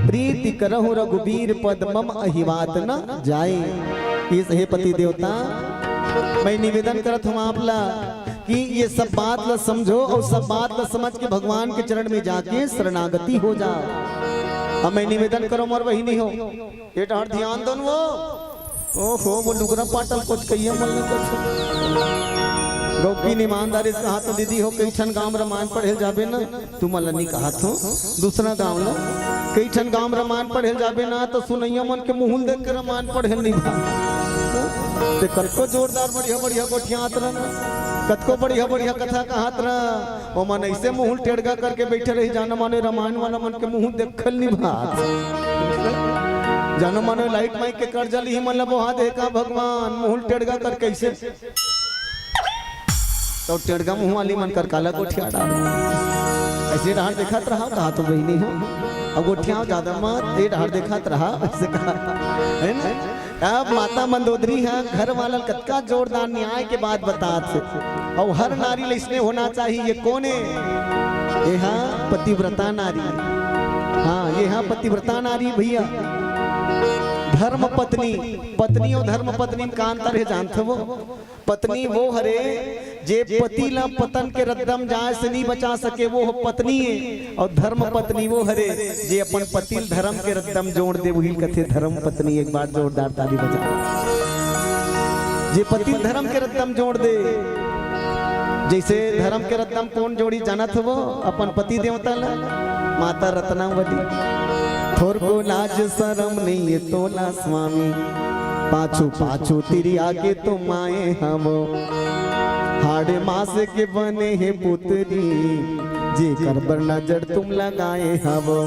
प्रीति करहु रघुबीर पद मम अहिवात न जाय। इस हे पति देवता, मैं निवेदन करत हूँ आप ला कि ये सब बात ला समझो और सब बात ला समझ के भगवान के चरण में जाके शरणागति हो जाओ। अब मैं निवेदन करो मोर बहिनी हो, ये डहर ध्यान दो न वो। ओहो, वो लुगरा पाटल कुछ कहिए मन नहीं कुछ। गौकी ईमानदारी से कहा तो दीदी हो, कई ठन गांव रामायण पढ़े जाबे ना, तुमन ला नहीं कहा थो, दूसरा गांव ला, कई ठन गांव रामायण पढ़े जाबे ना तो सुनैया मन के मुंह ल देख के रामायण पढ़े नहीं भा। ते कतको जोरदार बढ़िया बढ़िया गोठियात रहना, कतको बढ़िया बढ़िया कथा कहत रह, ओमन ऐसे मुंह ल टेड़गा करके बैठे रही, जानो मानो रामायण वाला मन के मुंह देखल नहीं भात। जानो मानो लाइट माइक के कर जली ही मन ला बोहा दे का भगवान, मुंह ल टेड़गा करके ऐसे तो टेड़गा मुंह वाली मन कर काला गोठिया डाल। ऐसे डहर देखत रहा, कहा तो बहिनी हो, अब गोठिया ज्यादा मत, ये डहर देखत रहा, ऐसे कहा, है ना? अब माता मंदोदरी ह घर वाला ल कतका जोरदार न्याय के बात बतात हे। और हर नारी ल इसने होना चाहिए। ये कोन हे? ये हा पतिव्रता नारी। हाँ, ये हा पतिव्रता नारी भैया। धर्म पत्नी, पत्नी और धर्म पत्नी में का अंतर हे जानत हो? पत्नी वो हरे जे पति ला पतन के रद्दा म जाए से नहीं बचा सके, वो हो पत्नी हे। और धर्म पत्नी वो हरे जे अपन पति ल धर्म के रद्दा म जोड़ दे, वही कथे धर्म पत्नी। एक बार जोरदार ताली बजा। जे पति ल धर्म के रद्दा म जोड़ दे, जैसे धर्म के रद्दा म कोन जोड़ी जानत हो? अपन पति देवता ला, माता रत्नावली। थोरको लाज शरम नहीं ये तोला स्वामी, पाछू पाछू तिरिया के तुम आए हवो। हाड़े मास के बने हे पुतरी, जेकर बर नजर तुम लगाए हवो।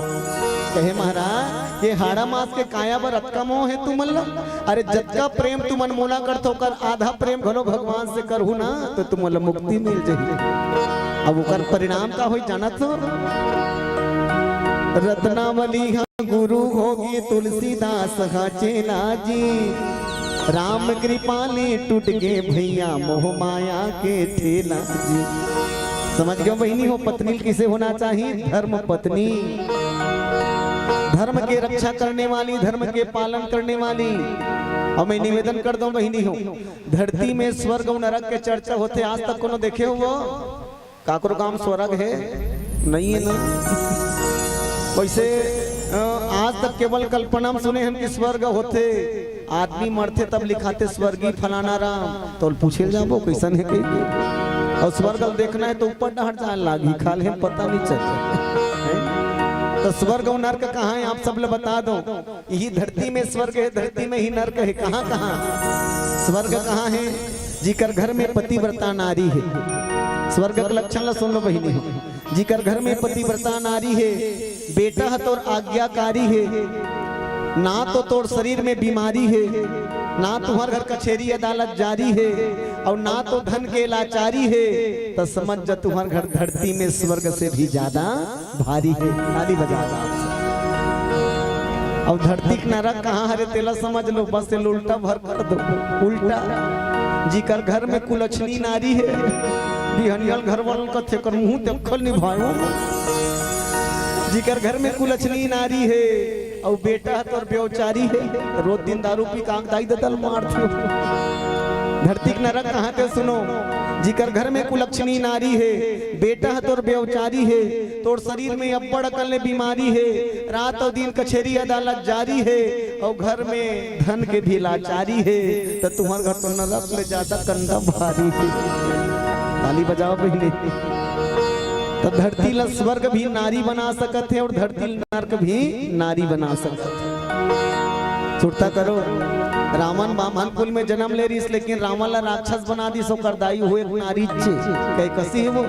कहे महाराज, ये हाड़ा मास के काया बर अतका मोह हे तुमन ला? अरे जतका प्रेम तुमन मोला करथो, ओकर आधा प्रेम घलो भगवान से करहू ना, तो तुमन ला मुक्ति मिल जाही। अब ओकर परिणाम का होई जानत हो? रत्नावली हा गुरु होगे, तुलसीदास हा चेला जी। राम कृपा ले टूट गे भैया, मोह माया के ठेला जी। समझ गयो बहिनी हो, पत्नी किसे होना चाहिए? धर्म पत्नी, धर्म के रक्षा करने वाली, धर्म के पालन करने वाली। और मैं निवेदन कर दूं बहिनी हो, धरती में स्वर्ग और नरक के चर्चा होथे, आज तक कोनो देखे हो? काकरो गांव स्वर्ग हे? नहीं हे ना। वैसे, अ, आज तक केवल कल्पना में सुने हन कि स्वर्ग होथे, आदमी मरथे तब लिखाथे स्वर्गी फलाना राम, तो पूछे ल जाबो कैसन हे कहिके। और स्वर्ग ल देखना हे तो ऊपर डहर जाए लागही, खाल्हे म पता नहीं चले। तो स्वर्ग और नरक कहाँ हे, आप सब ल बता दो। यही धरती में स्वर्ग हे, धरती में ही नरक हे। कहाँ कहाँ स्वर्ग कहाँ हे? जिकर घर में पतिव्रता नारी हे। स्वर्ग के लक्षण ला सुन लो बहिनी हो। जिकर घर में पतिव्रता नारी हे, बेटा ह तोर आज्ञाकारी हे, ना तो तोर शरीर में बीमारी हे, ना तुम्हर घर कचेरी अदालत जारी हे, और ना तो धन के लाचारी हे, तो समझ जा तुम्हर घर धरती में स्वर्ग से भी ज्यादा भारी हे। ताली बजा दो आप सब। अब धरती के नरक कहाँ हरे तेला समझ लो, बस ये उल्टा भर कर दो। उल्टा जिकर घर में कुलक्षणी नारी हे, बिहनिया ल घर वाला कथे कर मुंह देखल निभायो। जिकर घर में कुलक्षणी नारी हे, अउ बेटा ह तोर व्यभिचारी हे, रोज दिन दारू पी कांक दाई ददल मारथे। धरती के नरक कहाँ ते सुनो, जिकर घर में कुलक्षणी नारी हे, बेटा ह तोर व्यभिचारी हे, तोर शरीर में अब्बड़ अकन ले बीमारी हे, रात अउ दिन कचेरी अदालत जारी हे, अउ घर में धन के भी लाचारी हे, त तुम्हर घर तो नरक ले ज्यादा कंडा भारी हे। ताली बजाओ बहिनी। त धरती ला स्वर्ग भी नारी बना सकत हे अउ धरती ला नरक भी नारी बना सकत हे। सुरता करो, रावण बाम्हन कुल में जनम ले रिहिस, लेकिन रावण ला राक्षस बना दिस, ओकर दाई हो एक नारी चे, कैकसी हे वो।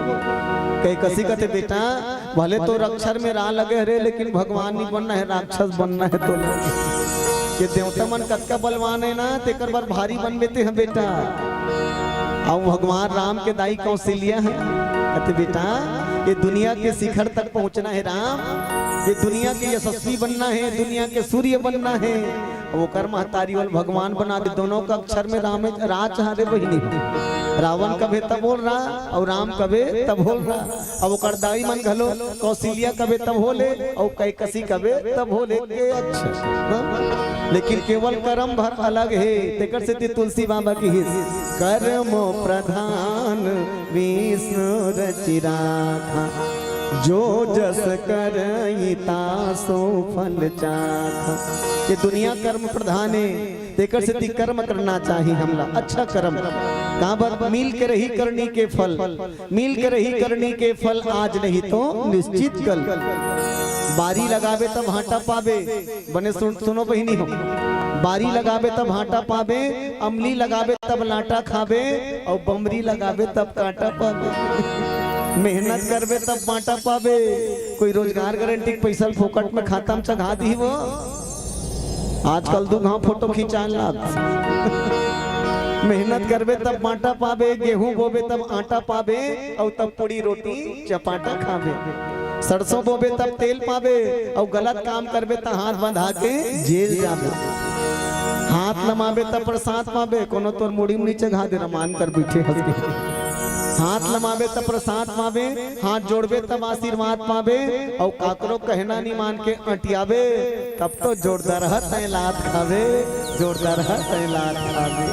कैकसी कथे, "बेटा, भले तोर अक्षर में रा लगे हरे, लेकिन भगवान नहीं बनना हे, राक्षस बनना हे तोला।" ये देवता मन कतका बलवान हे ना, तेकर बर भारी बनबे ते ह बेटा। अउ भगवान राम के दाई कौशल्या हे, कथे, "बेटा, ये दुनिया के शिखर तक पहुंचना हे राम, ये दुनिया के यशस्वी बनना हे, दुनिया के सूर्य बनना हे।" अब ओकर महतारी ओला भगवान बना दे, दोनों का अक्षर में राम हे, रा चाह रे बहिनी। रावण कबे तब बोल रहा अउ राम कबे तब बोल रहा। अब ओकर दाई मन घलो कौशल्या कबे तब होले अउ कैकसी कबे तब होले के अक्षर, हाँ? लेकिन केवल करम भर अलग हे, तेकर सेती तुलसी बाबा किहिस, कर्म प्रधान विष्णु रचि राखा, जो जस करई तासो फल चाखा। ये दुनिया कर्म प्रधान हे, तेकर सेती कर्म करना चाही हमला, अच्छा कर्म। काबर? मिल के रही करनी के फल, मिल के रही करनी के फल, आज नहीं तो निश्चित कल। बारी लगाबे तब भांटा पाबे, बने सुन, सुनो बहिनी हो, बारी लगाबे तब भांटा पाबे, अमली लगाबे तब लाटा खाबे, अउ बमरी लगाबे तब कांटा पाबे। मेहनत करबे तब बांटा पाबे। कोई रोजगार गारंटी के पैसा ल फोकट में खाता में चघा दिही वो। आजकल दू घांव फोटो खिंचाए लाग। मेहनत करबे तब बांटा पाबे, गेहूं बोबे तब आटा पाबे, अउ तब पूड़ी रोटी चपाटा खाबे। सरसों बोबे तब तेल पाबे, अउ गलत काम करबे त हाथ बंधा के जेल जाबे। हाथ लमाबे तब प्रसाद पाबे, कोनो तोर मुड़ी में नीचे घा दे रमान कर बैठे हंस के। हाथ लमाबे तब प्रसाद पाबे, हाथ जोड़बे तब आशीर्वाद पाबे, अउ काकरो कहना नी मान के अंटियाबे, तब तो जोरदार हत लात खाबे, जोरदार हत लात खाबे।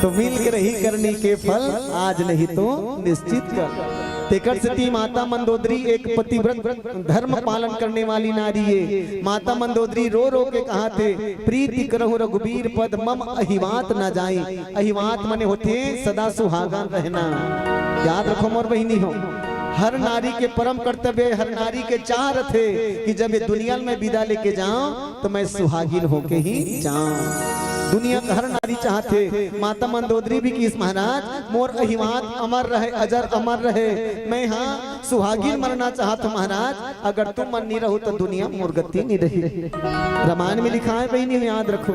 तो मिल के रही करनी के फल, आज नहीं तो निश्चित कल। तेकर सेती माता मंदोदरी एक पतिव्रत धर्म पालन करने वाली नारी हे। माता मंदोदरी रो रो के कहाथे, "प्रीति करहु रघुबीर पद मम अहिवात न जाई।" अहिवात मने होथे सदा सुहागन रहना। याद रखो मोर बहिनी हो, हर नारी के परम कर्तव्य, हर नारी के चाह रथे कि जब ये दुनिया में विदा लेके जांव, तो मैं सुहागिन होके ही जांव। दुनिया का हर नारी चाहथे, माता मंदोदरी भी किहिस, "महाराज, मोर अहिवात अमर रहे, अजर अमर रहे, मैं हाँ सुहागिन मरना चाहत हूँ महाराज, अगर तुम मन नी रहू तो दुनिया मोर गति नी रही।" रामायण में लिखा है बहिनी, याद रखो,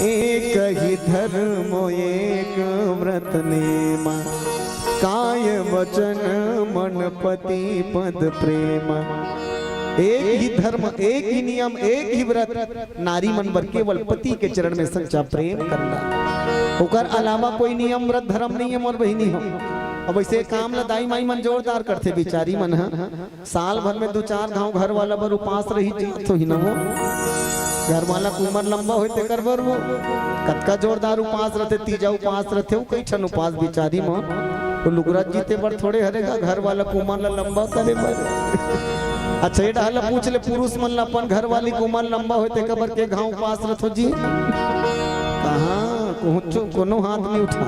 "एक ही धर्म एक व्रत नेमा, काय वचन मन पति पद प्रेमा।" एक ही धर्म, एक ही नियम, एक ही व्रत, नारी मन बर केवल पति के चरण में सच्चा प्रेम करना, ओकर अलावा कोई नियम व्रत धर्म नहीं है मोर बहिनी हो। अब ऐसे काम ला दाई माई मन जोरदार करथे बिचारी मन ह, साल भर में दो चार घांव घर वाला बर उपास रही जात होही न वो। घर वाला के उमर लंबा होय तेकर बर वो कतका जोरदार उपास रथे, तीजा उपास रथे, वो कई ठन उपास बिचारी म। वो लुगरा जीते बर थोड़े हरे गा, घर वाला के उमर ला लंबा करे बर। अच्छा, ये डहर ला पूछ ले, पुरुष मन ला अपन घर वाली के उमर लंबा होय तेकर बर के घांव उपास रथो जी? कहाँ, कोनो हाथ नहीं उठा।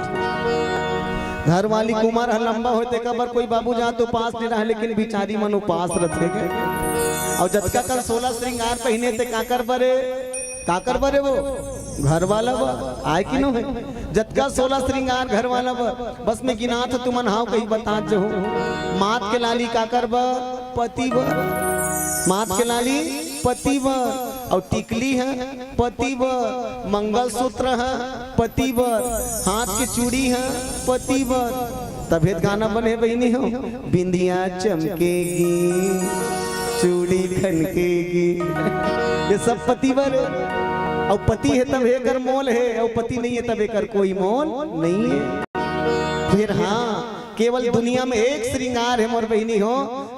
घर वाली के उमर ह लंबा होय तेकर बर कोई बाबू जात उपास नहीं रहा, लेकिन बिचारी मन उपास रथे। अउ जतका कन सोलह श्रृंगार पहिने ते काकर बरे, काकर बरे वो घर वाला बा, आय कि नो है? जतका सोलह श्रृंगार घर वाला बा, बस मैं गिनात हूँ, तुमन हाव कही बतात जहू। माथ के लाली काकर बा? पति बर। माथ के लाली पति बर। अउ टिकली है पति बर, मंगलसूत्र है पति बर, हाथ के चूड़ी है पति बर। तभे त गाना बने बहिनी हो, बिंदिया चमकेगी, चूड़ी खनकेगी, ये सब पति बर। अउ पति है तब एकर मोल है, अउ पति नहीं है तब एकर कोई मोल नहीं है। फिर हाँ, केवल दुनिया में एक श्रृंगार है मोर बहिनी हो,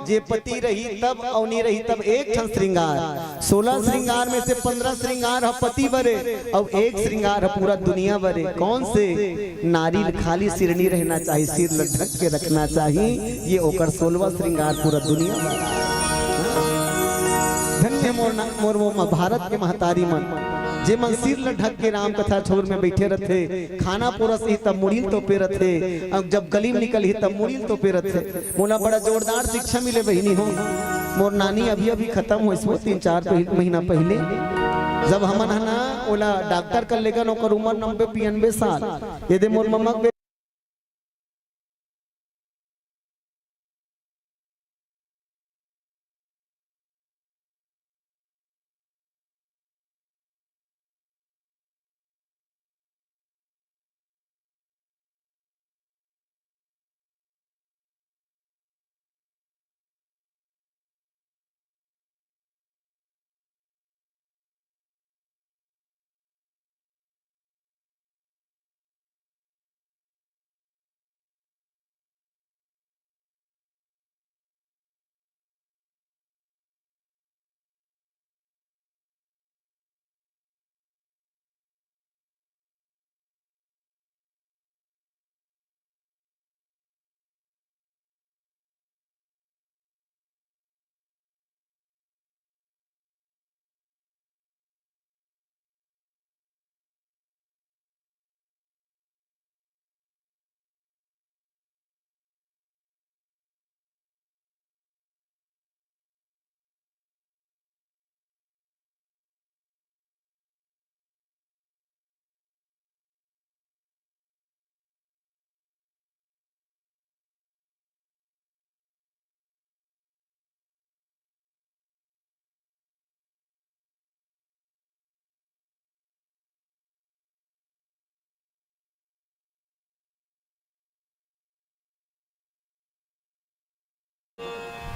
जे पति रही तब अउ नी रही तब एक ठन श्रृंगार। सोलह श्रृंगार में से पन्द्रह श्रृंगार ह पति बरे, अउ एक श्रृंगार ह पूरा दुनिया बरे। कौन से? नारी ल खाली सिरनी रहना चाही, सिर ल ढक के रखना चाही। ये ओकर सोलवा श्रृंगार पूरा दुनिया बरे। धन्य मोर ना-, मोर वो मा-, भारत के महतारी मन, जे मन सिर ल ढक के राम कथा छोर में बैठे रथे, खाना परोसही तब मुड़ी ल तोपे रथे, अउ जब गली में निकलही तब मुड़ी ल तोपे रथे। मोला बड़ा जोरदार शिक्षा मिले बहिनी हो। मोर नानी अभी अभी खत्म होइस वो तीन चार पहि-, महीना पहले। जब हमन ह ना ओला डॉक्टर कर लेगन, ओकर उम्र नब्बे पियानबे साल। ये दे मोर मम्मा के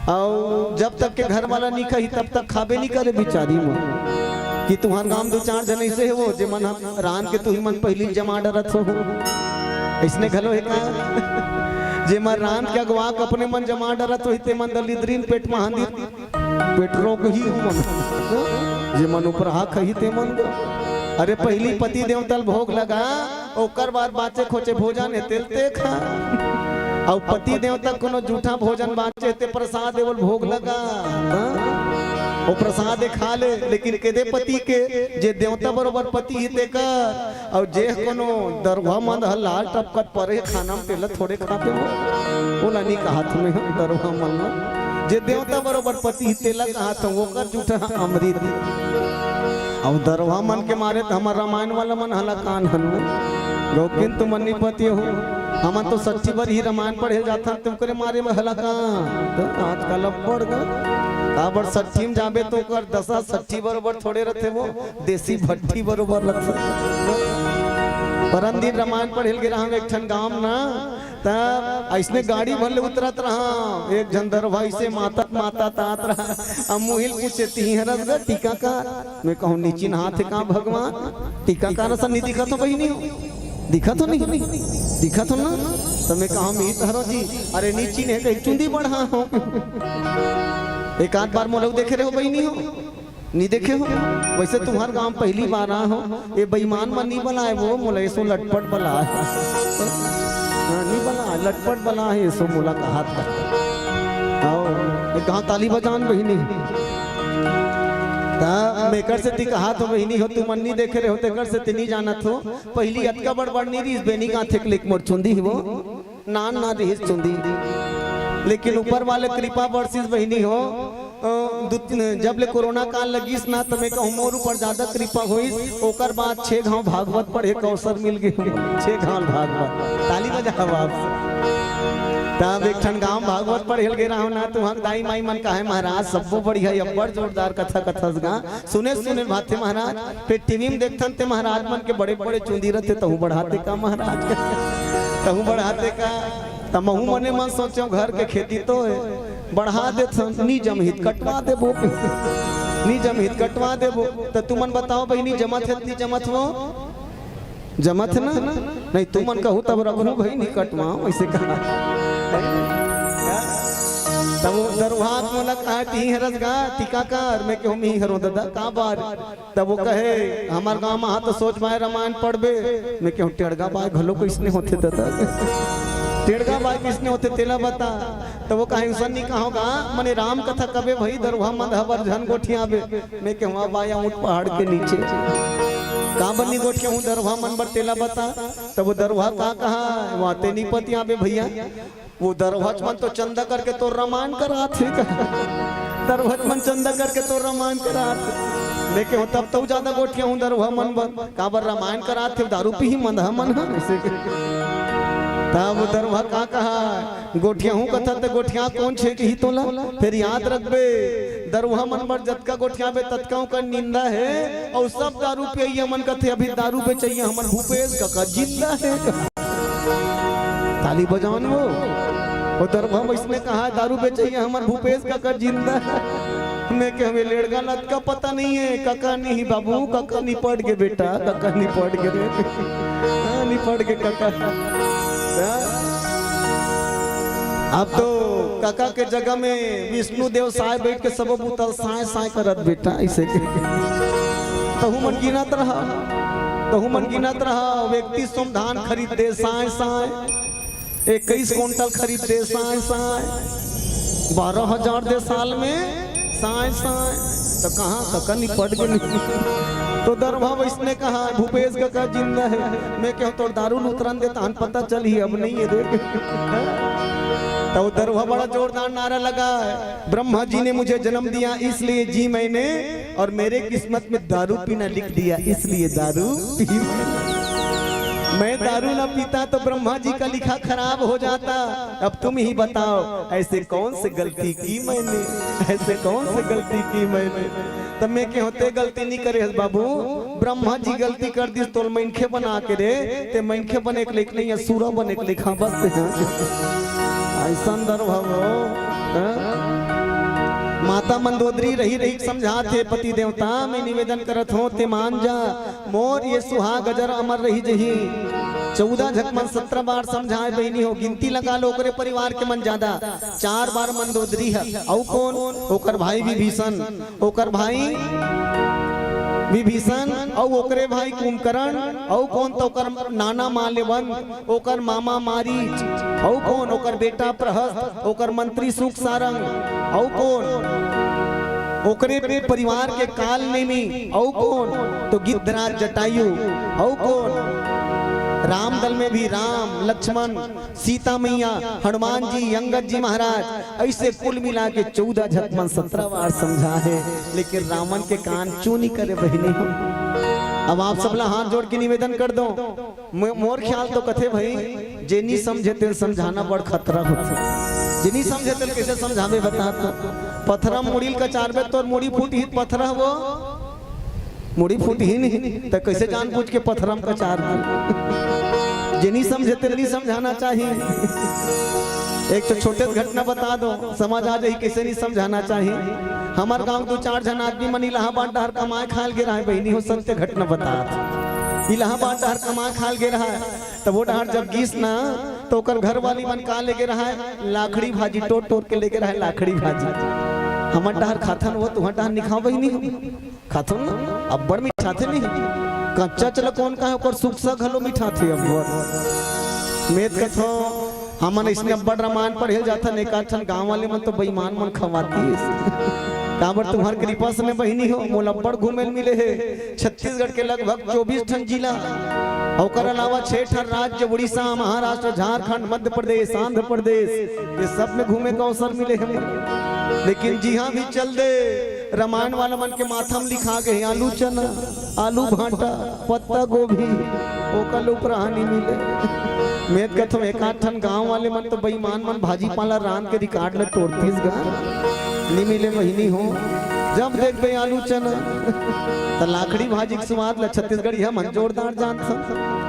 अउ जब तक के घर वाला नहीं कही, तब तक खाबे नहीं करे बिचारी मन। कि तुंहर गांव दू चार झन ऐसे हे वो, जे मन ह रांध के तुही मन पहिली जमा डरत हो। अइसने घलो हे का? जे मन रांध के अगवा के अपने मन जमा डरत होही, ते मन दलिद्रीन पेट म हांदी, पेट रोग ही हो मन। जे मन उपराहा कही ते मन। अरे पहिली पति देवता ल भोग लगा, ओकर बाद बांचे खोचे भोजन हे तेला ते खा। अउ पति देवता कोनो जूठा भोजन बांचे ते प्रसाद हे ओला भोग लगा। हाँ? ओ प्रसाद हे खा ले, लेकिन केदे पति के, जे देवता बरोबर पति हे तेकर। अउ जे कोनो दरुहा मन ह लार टपकत परे खाना म तेला थोड़े खाते हो। ओला नहीं कहत हंव मैं दरुहा मन ल। जे देवता बरोबर पति हे तेला कहत हंव, ओकर जूठा अमृत। अउ दरुहा मन के मारे त हमर रामायण वाला मन हलाकान हन। गौकिन तुमन नहीं पति हो, हमन तो सच्ची बर ही रामायण पढ़े जाथन, तुम करे मारे में हलाकान। त आजकल अब बढ़ गा। काबर सच्ची में जाबे तो ओकर दशा सच्ची बरोबर थोड़े रथे वो, देसी भट्टी बरोबर रथे। परन दिन रामायण पढ़े ल गे रहंव एक ठन गांव म ना, त अइसने गाड़ी भर ले उतरत रहंव, एक झन दरुहा अइसे मातत मातत आत रहा। अब मुहिल पूछे, "तिही हरस गा टीकाकार?" मैं कहूं, "नी चिन्हात हे का भगवान? टीकाकार असन नी दिखत हो बहिनी हो? दिखत हो नहीं? दिखत हो ना?" त मैं कहूं, "मीत हरंव जी।" "अरे नी चिन्हे कही चुंदी बढ़ा हो।" एक आध बार मोला देखे रहे हो बहिनी हो? नी देखे हो? वइसे तुंहर गांव पहिली बार आए हंव। ये बेईमान मन नी बलाय वो, मोला एसो लटपट बलाय। हाँ, नी बलाय, लटपट बलाय, एसो मोला कहत हे। आओ, एक घांव ताली बजान बहिनी। त मैं एकर सेती कहत हंव बहिनी हो, तुमन नी देखे रहे हो, तेकर सेती नी जानत हो। पहिली अतका बड़ बड़ नी रिहिस, बेनी गांथे के लेके मोर चुंदी ही वो। नान ना रिहिस चुंदी, लेकिन ऊपर वाले कृपा बरसिस बहिनी हो। अ, दु-, जब ले कोरोना काल लगिस ना, त मैं कहूं मोर ऊपर ज्यादा कृपा होइस। ओकर बाद छह घांव भागवत पढ़े के अवसर मिल गे, छह घांव भागवत। ताली बजाओ आप। तब एक ठन गांव भागवत पढ़े ल गे रहंव ना, त उहां के दाई माई मन कहे, "महाराज सब्बो बढ़िया, अब्बड़ जोरदार कथा कथस गा।" सुने सुने भाथे महाराज, फेर टीवी में देखथन ते महाराज मन के बड़े बड़े चुंदी रथे, तहूं बढ़ाते का महाराज? तहूं बढ़ाते का? त महूं मने मन सोचेंव, घर के खेती तो हे, बढ़ा देथन, नी जमही त कटवा देबो, नी जमही त कटवा देबो। त तुमन बताओ बहिनी, जमत हे त नी जमत हो? जमत हे ना? नहीं तुमन कहू तब रखहूं बहिनी, कटवाओ, अइसे कहा। तब वो दरुहा मोला कहा, "तिही हरस गा टीकाकार?" मैं कहूं, "मीही हरंव ददा, का बार?" तब वो कहे, "हमर गांव म हा तो सोच बाय रामायण पढ़बे।" मैं कहूं, "टेड़गा बाय घलो कइसने होथे ददा? टेड़गा बाय कइसने होथे, तेला बता।" तब वो कहे, "अइसन नी कहंव गा, मने राम कथा कबे भई, दरुहा मन बर झन गोठियाबे।" मैं कहूं, "बाय ऊंट पहाड़ के नीचे, काबर नी गोठियाहूं दरुहा मन बर, तेला बता।" तब वो दरुहा का कहा, "वाते नी पतियाबे भइया।" वो दरुहच मन तो चंदा करके तोर रामायण करात हे का? दरुहच मन चंदा करके तोर रामायण करात हे। मैं कहूं, "तब तो ज्यादा गोठियाहूं दरुहा मन बर।" "काबर रामायण करात हे, दारू पीही मंदहा मन ह?" अइसे के। तब वो दरुहा का कहा, "गोठियाहूं कथा त गोठिया कोन छेकही तोला?" फेर याद रखबे, दरुहा मन बर जतका गोठियाबे, ततका ओकर निंदा हे। अउ सब दारू पियइया मन कथे, "अभी दारू बेचइया हमर भूपेश कका जिंदा हे।" ताली बजावन वो। वो दरुहा अइसने कहा, "दारू बेचइया हमर भूपेश कका जिंदा हे।" मैं कहूं, "ए लेड़गा ल अतका पता नहीं हे, कका नहीं बाबू, कका निपट गे बेटा, कका निपट गे रे।" हाँ, निपट गे कका। हाँ? अब तो कका के जगह में विष्णु देव साय बइठ के सबो बुता ल साय साय करत बेटा, अइसे के। तहू मन गिनत रहा, तहू मन गिनत रहा, व्यक्ति सुम धान खरीद दे साय साय, इक्कीस कुंटल खरीद दे साय साय, बारह हजार दे साल में साय साय। त कहां कका निपट गे नहीं। तो दरुहा अइसने कहा, "भूपेश कका जिंदा हे।" मैं कहूं, "तोर दारू ल उतरन दे, तहन पता चलही, अब नहीं हे रे।" त वो दरुहा बड़ा जोरदार नारा लगा, "ब्रह्मा जी ने मुझे जन्म दिया, इसलिए जी मैंने, और मेरे किस्मत में दारू पीना लिख दिया, इसलिए दारू पी।" मैं दारू ना पीता तो ब्रह्मा जी का लिखा खराब हो जाता। अब तुम ही बताओ, ऐसे कौन सी गलती की मैंने, ऐसे कौन सी गलती की मैंने? तब मैं कहूं, "ते गलती नहीं करे हस बाबू, ब्रह्मा जी गलती कर दिस, तोल मनखे बना के रे, ते मनखे बने के लेख नहीं, सूरा बने के लेखा बस ते हैं।" अइसन दरुहा वो, हाँ? माता मंदोदरी रहि रहि समझात हे, पति देवता मैं निवेदन करत हों, ते मान जा, मोर ये सुहाग अजर अमर रहि जही। चौदह झकमन सत्रह बार समझाए बहिनी हो, गिनती लगा लो, ओकरे परिवार के मन ज्यादा। चार बार मंदोदरी ह, अउ कोन? ओकर भाई विभीषण, ओकर भाई विभीषण, अउ ओकरे भाई कुंभकर्ण, अउ कोन? त ओकर नाना माल्यवंत, ओकर मामा मारीच, अउ कोन? ओकर बेटा प्रहस्त, ओकर मंत्री सुख सारंग, अउ कोन? ओकरे परिवार के काल नेमी, अउ कोन? तो गिद्धराज जटायु, अउ कोन? राम दल में भी राम, लक्ष्मण, सीता मैया, हनुमान जी, अंगद जी महाराज, ऐसे कुल मिला के चौदह झकमन सत्रह बार समझा हे, लेकिन रावण के कान चूनी करे बहिनी हो। अब आप सबला हाथ जोड़ के निवेदन कर दो, मो-, मोर ख्याल तो कथे भाई, जे नी समझे तेल समझाना बड़ खतरा होथे। जे नी समझे तेल कैसे समझावे बता तो? पथरा मुड़ी ल कचारबे तोर मुड़ी फूटही, पथरा वो मुड़ी फूटही नहीं, त कैसे जान बूझ के पथरा म कचार दे? जे नी समझे तेल नी समझाना चाहिए। एक तो छोटे से घटना बता दो, समझ आ जाही कैसे नी समझाना चाहिए। हमर गांव दो चार झन आदमी मन इलाहाबाद डहर कमाए खाए ल गे रहे बहिनी हो, सत्य घटना बता। इलाहाबाद डहर कमाए खाए ल गे रहे, त वो डहर जब गिस ना, त ओकर घरवाली मन का लेगे रहे? लाखड़ी भाजी टोर टोर के लेगे रहे, लाखड़ी भाजी। हमर डहर खाथन वो, तुहर डहर नी खाव बहिनी हो। खाथन ना, अब्बड़ मिठाथे नहीं। कच्चा चला कोन का हे, ओकर सुकसा घलो मिठाथे अब्बड़। मेत कथो, हमन अइसने अब्बड़ रामायण पढ़े ल जाथन, एक आध ठन गांव वाले मन तो बेईमान मन खवातीस। काबर तुम्हर कृपा से मैं बहिनी हो, मोला अब्बड़ घूमे ल मिले हे। छत्तीसगढ़ के लगभग चौबीस ठन जिला, ओकर अलावा छह ठन राज्य, उड़ीसा, महाराष्ट्र, झारखंड, मध्य प्रदेश, आंध्र प्रदेश, ये सब में घूमे का अवसर मिले हे मोला। लेकिन जिहां भी चल दे, रामायण वाला मन के माथा म लिखा गे हे, आलू चना, आलू भांटा, पत्ता गोभी, ओकर ले ऊपर हानि मिले। मेत कथो एक आध ठन गांव वाले मन तो बेईमान मन भाजी पाला रांध के रिकॉर्ड ल टोरतीस गा, नी मिले बहिनी हो। जब देखबे आलू चना, त लाखड़ी भाजी के स्वाद ल छत्तीसगढ़िया मन जोरदार जानथन,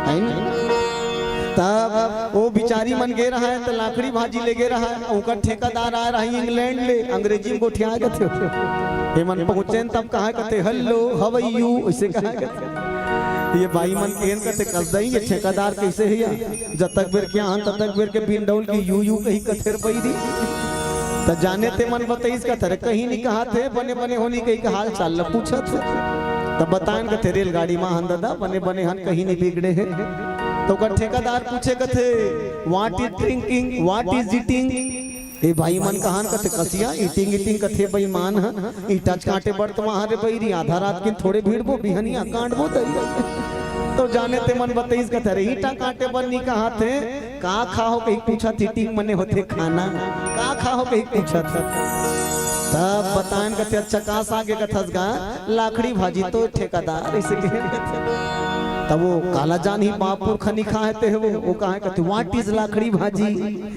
है ना? तब वो बिचारी मन गे रहा हे, त लाखड़ी भाजी ले गे रहा हे, ओकर ठेकादार आए रहा हे इंग्लैंड ले, अंग्रेजी में गोठिया कथे। ये मन पहुंचे न तब कहा कथे, "Hello, how are you?" ऐसे कहा कथे। ये बाई मन के एन कथे, "कस दई, ये ठेकादार कैसे हे या? जतक बेर के आन, ततक बेर के बिन डौल के यू यू कही कथे रे बईरी।" त जाने ते मन बतईस कथे, "अरे कहीं नी कहा थे, बने बने होनी कही के हाल चाल ल पूछत हे।" तब बताएन कथे, "रेलगाड़ी मा हन दादा, बने बने हन, कहीं नी बिगड़े हे।" तो ओकर ठेकादार पूछे कथे, "What is drinking? What is eating?" ए भाई मन कहान कथे, "कसिया ईटिंग ईटिंग कथे बेईमान ह, ईटा च काटे बर त वहां रे बईरी, आधा रात के थोड़े भीड़बो, बिहनिया काटबो तई।" तो जाने ते मन बतईस कथे, "अरे ईटा काटे बर नी कहा थे, का खा हो कही पूछत ईटिंग मने होथे खाना, का खा हो कही पूछत।" तब बताएन कथे, "अच्छा का सागे कथस गा?" "लाखड़ी भाजी।" तो ठेकादार ऐसे कहे। तब वो काला जान ही बाप पुरखा नी खाए ते वो, वो कहा कथे, "What is लाखड़ी भाजी?"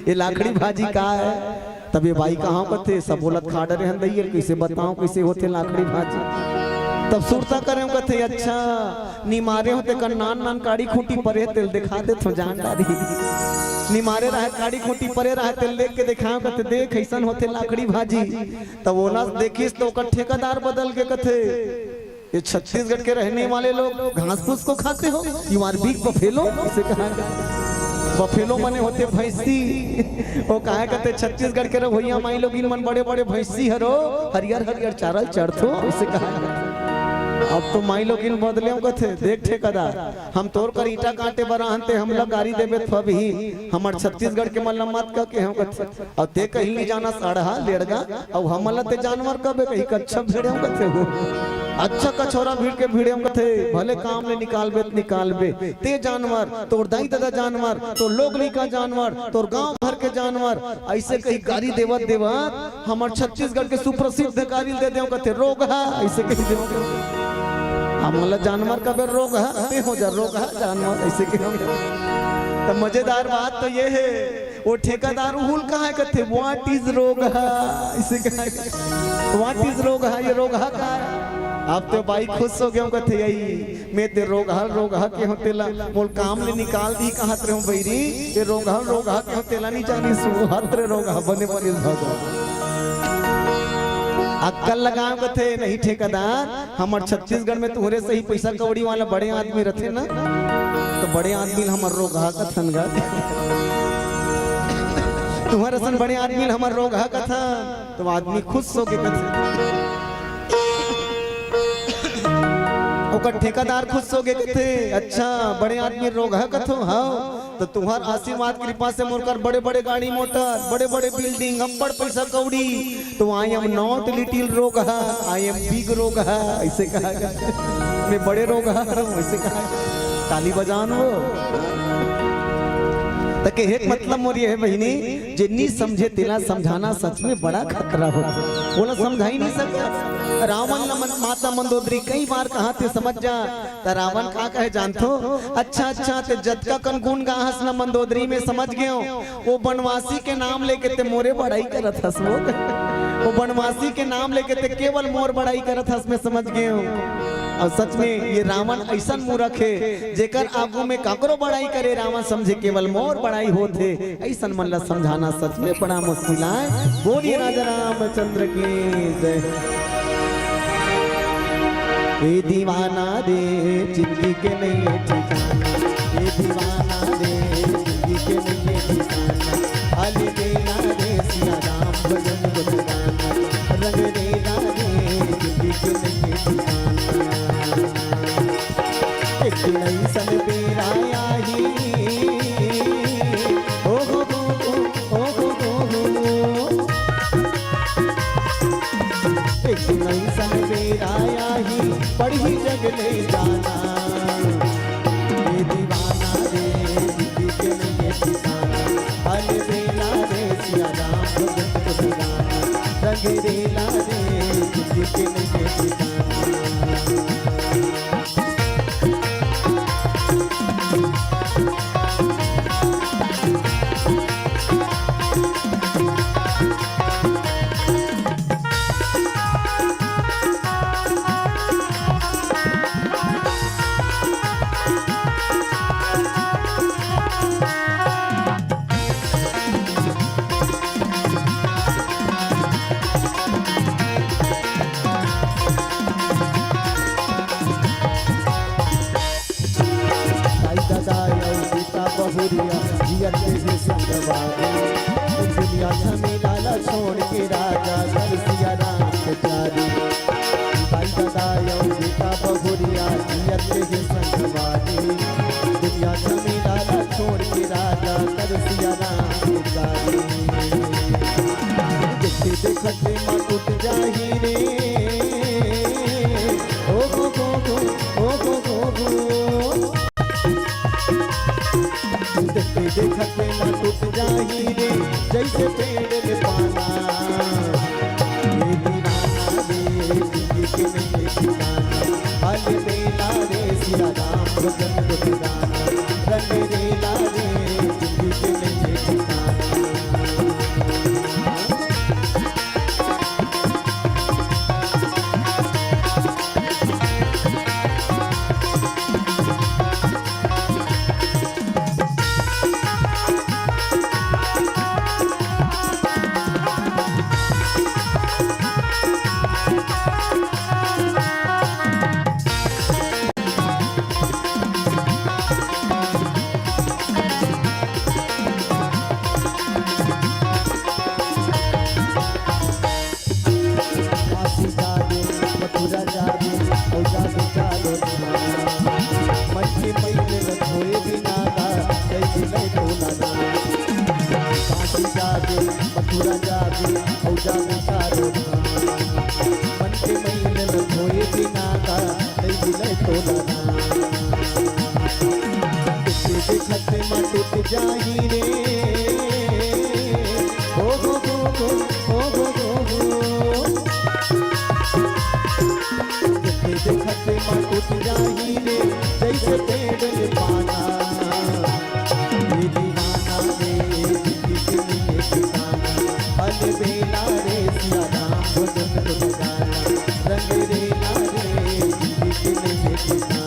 ये लाखड़ी भाजी का हे? तब ये बाई कहां कथे, "सब बोलत खा डरे हन दई, कैसे बताओ कैसे होथे लाखड़ी भाजी?" तब सुरता करे कथे, "अच्छा, निमारे होते कर नान नान काड़ी खूंटी परे तेल दिखा दे तो जान डारी।" निमारे रहे काड़ी खूंटी परे रहे तेल देख के दिखाओ कथे, "देख ऐसन होथे लाखड़ी भाजी।" तब वो ना देखिस तो ओकर ठेकादार बदल के कथे, "ये छत्तीसगढ़ के रहने वाले लोग घास फूस को खाते हो, you are big buffalo।" इसे कहा, बफेलो मने होथे भैंसी। वो कहा कथे, "छत्तीसगढ़ के रहोइया माई लोग इन मन बड़े बड़े भैंसी हरो, हरियर हरियर चारा ल चरथो।" इसे कहा। अब तो माई लोग इन बदले कथे, "देख ठेकादार, हम तोर कर ईटा काटे बर आहन ते हमला गारी देबे त फबही, हमर छत्तीसगढ़ के मन ल मत कह के हम कथे।" अउ ते कहीं नी जानस अड़हा, लेड़गा, अउ हमन ल ते जानवर कबे कही, कच्छप भिड़े कथे हो। अच्छा कछोरा भिड़ के भिड़े कथे, भले काम ले निकालबे त निकालबे। ते जानवर, तोर दाई ददा जानवर, तोर लोग लइका जानवर, तोर गांव भर के जानवर, ऐसे कही गारी देवत देवत हमर छत्तीसगढ़ के सुप्रसिद्ध गारी दे देव कथे, "रोगहा", ऐसे कही देव। हमन ल जानवर कबे, "रोगहा", ते हो जा रोगहा जानवर, ऐसे कही। त मजेदार बात तो ये हे, वो ठेकादार उहुल कहा कथे, "What is रोगहा?" इसे कहा, "What is रोगहा? ये रोगहा का हे?" अब तो बाई खुश हो गयो कथे, "यही मैं ते रोगहा रोगहा के हों तेला मोल काम ले निकाल दी कहत रहे हों बईरी, ये रोगहा रोगहा के हों तेला नी जानिस हों, हत रे रोगहा बने बने भगवान।" अक्कल लगाव कथे, नहीं ठेकेदार, हमर छत्तीसगढ़ में तुहरे सही पैसा कौड़ी वाला बड़े आदमी रथे ना, तो बड़े आदमी ल हमर रोगहा कथन गा। तुहर असन बड़े आदमी ल हमर रोगहा कथन, तो आदमी खुश होके कथे। ओकर ठेकेदार खुश होके कथे, "अच्छा, बड़े आदमी रोगहा कथो, हाँ, तो तुहर आशीर्वाद कृपा से मोर कर बड़े-बड़े गाड़ी मोटर, बड़े-बड़े building, अब्बड़ पैसा कौड़ी, तो I am not little रोगहा, I am big रोगहा," ऐसे कहा गा। "मैं बड़े रोगहा हूँ," ऐसे कहा। ताली बजान वो। त कहे के मतलब मोर ये हे बहिनी, जे नी समझे तेला समझाना सच में बड़ा खतरा हो। ओला समझा ही नहीं सकत। रावण ल मन-, माता मंदोदरी कई बार कहा थे समझ जा, त रावण का कहे जानथो, "अच्छा, अच्छा, ते जतका कन गुण गाहस न मंदोदरी में समझ गेव, वो बनवासी के नाम लेके ते मोरे बड़ाई करत हस वो। वो बनवासी के नाम लेके ते केवल मोर बड़ाई करत हस, मैं समझ गेव।" अउ सच में ये रावण ऐसन मूरख हे, जेकर आगू में काकरो बड़ाई करे रावण समझे केवल मोर बड़ाई होत हे। अइसन मन ला समझाना सच में बड़ा मुश्किल आय। बोलिए राजा रामचंद्र की जय। ए दीवाना रे, जिंदगी के नइये ठिकाना। ए दीवाना रे, जिंदगी के नइये ठिकाना। हाली बेला रे, सिया राम भजन गुनगाना। रंग रेला रे, जिंदगी के नइये ठिकाना। एक दिन अइसन बेरा आही, ओ हो हो हो, ओ हो हो हो। एक दिन अइसन बेरा आही, पड़ही जग ले जाना। ए दीवाना रे, जिंदगी के नइये ठिकाना। हाली बेला रे, सिया राम भजन गुनगाना। रंग रेला रे, जिंदगी के नइये ठिकाना। दाई ददा अउ सीता बहुरिया जियत हे संगवारी। दुनिया झमेला ला छोड़ के राजा कर सिया राम के प्यारी। दाई ददा अउ सीता बहुरिया जियत हे संगवारी। दुनिया झमेला ला छोड़ के राजा कर सिया राम के प्यारी। देखते देखते माँ टूट जाही रे। ओ हो हो हो, ओ हो हो हो। देखते देखते माँ टूट जाही रे, जैसे पेड़ में पाना। ये दीवाना रे, जिंदगी के नइये ठिकाना। हाली बेला रे, सिया राम भजन गुनगाना। रंग रेला रे, जिंदगी के नइये ठिकाना। काशी जागे, मथुरा जागे, अउ जागे चारो धाम। मन के मैल ल धोए बिना गा, जय विनय टोला धाम। काशी जागे, मथुरा जागे, अउ जागे चारो धाम। मन के मैल ल धोए बिना गा, जय विनय टोला धाम। देखते देखत म टूट जाही रे। ओ हो हो हो, ओ हो हो हो। देखते देखत म टूट जाही रे, जैसे पेड़ में पाना। ये दीवाना रे, जिंदगी के नइये ठिकाना। अलबेला रे, सिया राम भजन गुनगाना। रंग रेला रे, जिंदगी के नइये ठिकाना।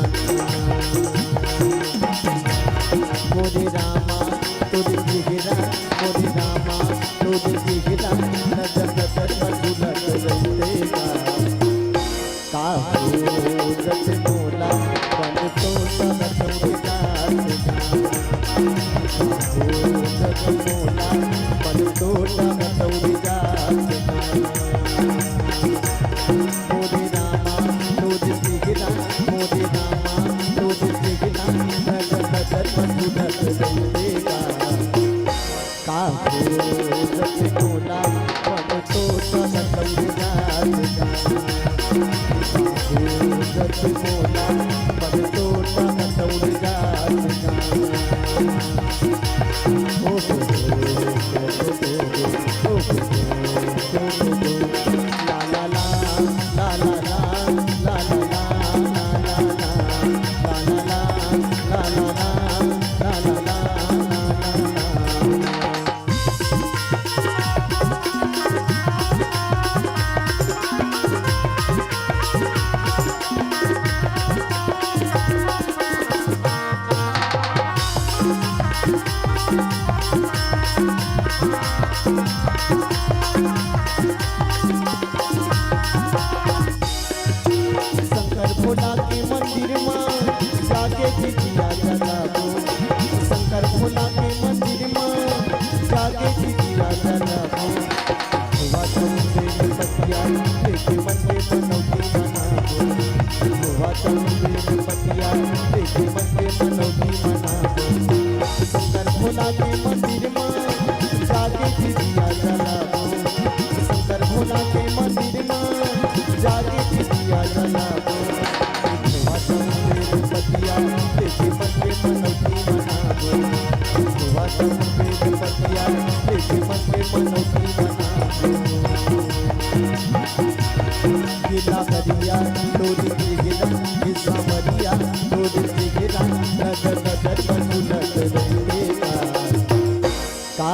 मोरे रामा, तोरे चेहरा, मोरे रामा, तोरे चेहरा, नजर नजर में घुलत रहते। मोला, पल तो टहटौर जात ना। मोरे रामा, तोर बिघना, मोरे रामा, तोर बिघना, नजर नजर मधुरत रहिबे गा। का खोजत मोला, पल तो टहटौर जात ना। का खोजत मोला, पल तो टहटौर जात ना। शंकर भोला के मंदिर मा जाके दिया जलाबो। शंकर भोला के मंदिर मा जाके दिया जलाबो। धोवा तम बेल पतिया, लेके मन के मनौती मनाबो। धोवा तम बेल पतिया, लेके मन के मनौती मनाबो। शंकर भोला के मंदिर मा जाके दिया जलाबो। शंकर भोला के मंदिर मा जाके दिया जलाबो। धोवा तम बेल पतिया, लेके मन के मनौती मनाबो। धोवा तम बेल पतिया, लेके मन के मनौती मनाबो। गिला हरिया तोरी के गिला, गिला हरिया तोरी के गिला, नजर नजर मधुरत रहिबे गा। का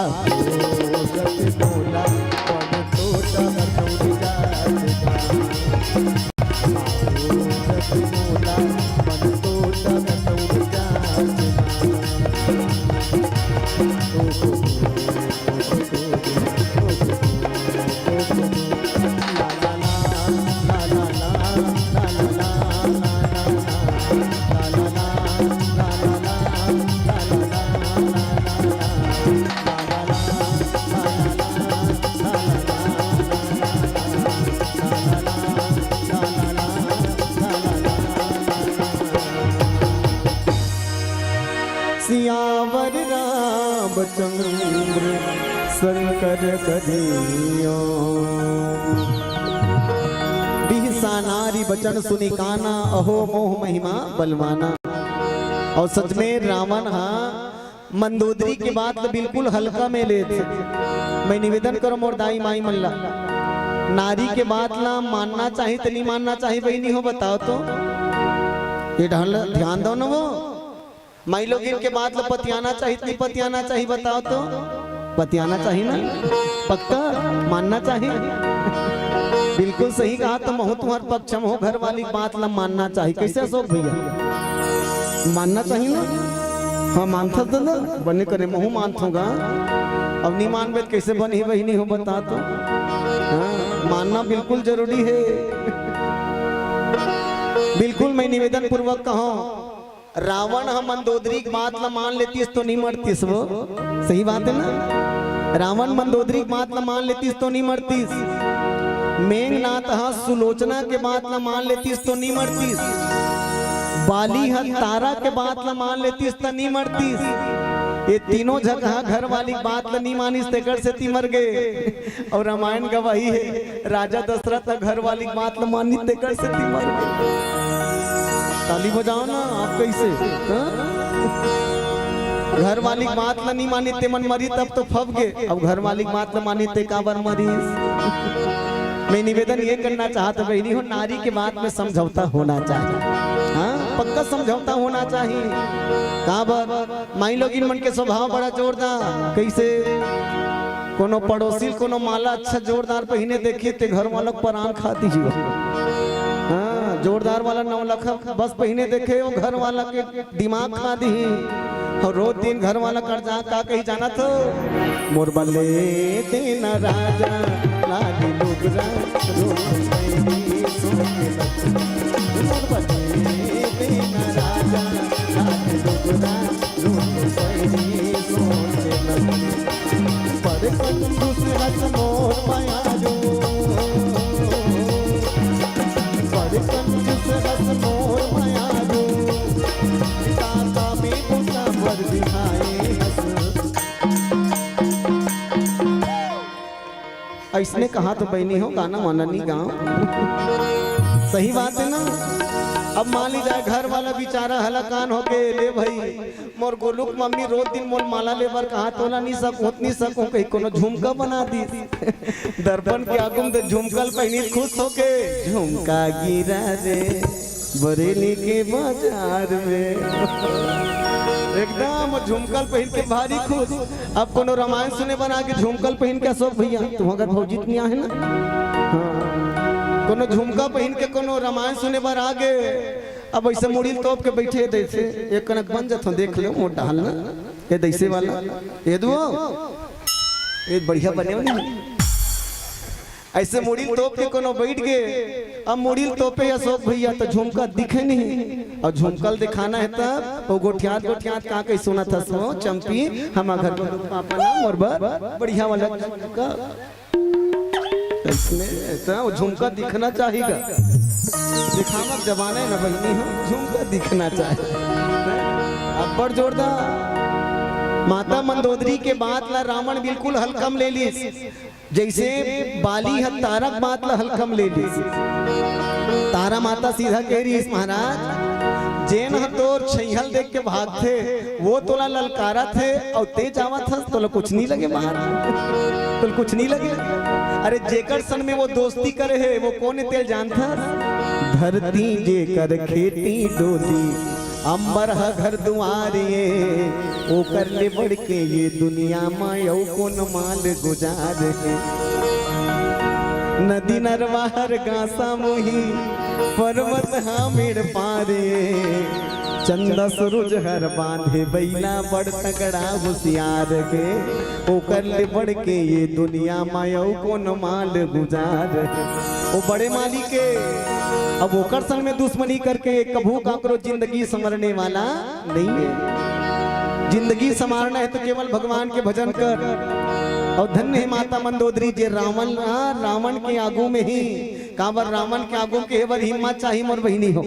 खोजत मोला, पल तो टहटौर जात ना। का खोजत मोला, पल तो टहटौर जात ना। ओ हो हो, ओ हो हो, ओ हो हो, ओ हो हो। सियावर रामचंद्र शंकर करियो। बिहसा नारी बचन सुनि काना, अहो मोह महिमा बलवाना। अउ सच में रावण हा मंदोदरी के बात ल बिल्कुल हल्का में लेथे। मैं निवेदन करो मोर दाई माई मन ला, नारी के बात ला मानना चाही त नहीं मानना चाही, बहिनी हो बताओ तो। ये ढंग ल ध्यान दो ना वो। माई लोगिन के बात ल पतियाना चाही, नहीं पतियाना चाही, बताओ तो। पतियाना चाही ना? पक्का मानना चाही। बिल्कुल सही कहा, तो महू तुम्हार पक्ष में हो, घर वाली बात ल मानना चाही। कैसे अशोक भैया, मानना चाही ना? हाँ, मानथस दादा, बने करे महू मानथों गा। अब नहीं मानबे त कैसे बनही बहिनी हो, बता तो। हाँ, मानना बिल्कुल जरूरी है। बिल्कुल मैं निवेदन पूर्वक कहूँ, रावण ह मंदोदरी के बात ल मान लेतिस तो नहीं मरतिस वो। सही बात है ना? रावण मंदोदरी के बात ल मान लेतिस तो नहीं मरतिस। मेघनाथ ह सुलोचना के बात ल मान लेतिस तो नहीं मरतिस। बाली ह तारा के बात ल मान लेतिस तो नहीं मरतिस। ये तीनों झन ह घर वाली के बात ल नहीं मानिस, तेकर सेती मर गे। अउ रामायण गवाही है, राजा दशरथ ह घर वाली के बात ल मानिस, तेकर सेती मर गे। ताली बजाओ ना, आप कैसे? हाँ? घर वाली के बात ल नहीं मानिस, ते मन मरिस, तब तो फब गे। अब घर वाली के बात ल मानिस, ते काबर मरिस? मैं निवेदन ये करना चाहत हूँ, बहिनी हो, नारी के बात में समझौता होना चाहिए। हाँ, पक्का समझौता होना चाहिए। काबर? माई लोगिन मन के स्वभाव बड़ा जोरदार। कैसे? कोनो पड़ोसी ल कोनो माला अच्छा जोरदार पहिने देखे, ते घर वाला के परान खा दिही। हाँ, जोरदार वाला नौलखा बस पहिने देखे, वो घर वाला के दिमाग खा दिही। अउ रोज दिन घर वाला कर जा, का कही जानत हो? मोर बले देना राजा, लाली लुगरा, रूप सैली सोने लगी। मोर बले देना राजा, लाली लुगरा, रूप सैली सोने लगी। हस मोर मयारू, बड़ कंजूस हस मोर मयारू, काका में बुता बर बिहाए हस। अइसने कहा तो बहिनी हो, गाना वाना नहीं गाओ। सही बात है ना। अब मान ली जाए, घर वाला बेचारा हलाकान होके, "ले भाई, मोर गोलू के मम्मी रोज दिन मोर माला ले बर कहा, तोला नहीं सकूं, नहीं सकूं, कहीं कोनो झुमका बना दी।" दर्पण के आगू में तो झुमकल पहिनी खुश होके, "झुमका गिरा रे बरेली के बाजार में।" एकदम झुमकल पहिन के भारी खुश। अब कोनो रामायण सुने बर आगे झुमकल पहिन के, अशोक भैया, तुम अगर भौजी नहीं आहे ना, हाँ, कोनो झुमका पहिन के कोनो रामायण सुने बर आगे, अब ऐसे मुड़ी तोप के बैठे, जैसे एक कनक बन जात हो, देख लो, मोटा हल ना, ये दैसे वाला, ये दुओ, ये बढ़िया बने हो नहीं? ऐसे मुड़ी तोप के कोनो बैठ गए, अब मुड़ी तोपे अशोक भैया तो झुमका दिखे नहीं, और झुमकल दिखाना है तब वो गोठियात गोठियात का कहीं सुना था, "सो चंपी, हम घर को पापा ना मोर बर बढ़िया वाला झुमका।" इसमें ऐसा वो झुमका दिखना चाहेगा। दिखावा के जमाना है ना बहिनी हो, झुमका दिखना चाहे। अब्बड़ जोरदार। माता मंदोदरी के बात ला रावण बिल्कुल हल्का में ले लीस, जैसे बाली ह तारा के बात ला हल्का में ले लीस। तारा माता सीधा कह रही, "महाराज, जेन ह तोर छैहल देख के भागथे, वो तोला ललकारथे, अउ ते जावत हस, तोला कुछ नहीं लगे महाराज, तोला कुछ नहीं लगे।" अरे, जेकर सन में वो दोस्ती करे हे, वो कोन हे तेला जानथस? धरती जेकर खेती डोली, अंबर ह घर दुआर ये, ओकर ले बढ़ के ये दुनिया म अउ कोन माल गुजार हे। नदी नरवा हर गासा मुही, पर्वत हा मेड़ पार ये, चंदा सूरज हर बांधे बइला बड़ तगड़ा हुसियार के, ओकर ले बढ़ के ये दुनिया म अउ कोन माल गुजार। ओ बड़े माली के, अब ओकर संग में दुश्मनी करके कभू काकरो जिंदगी संवरने वाला नहीं है। जिंदगी संवारना है तो केवल भगवान के भजन कर। और धन्य है माता मंदोदरी जे रावण, हाँ, रावण के आगू में ही, काबर रावण के आगू के एबर हिम्मत चाही मोर बहिनी हो।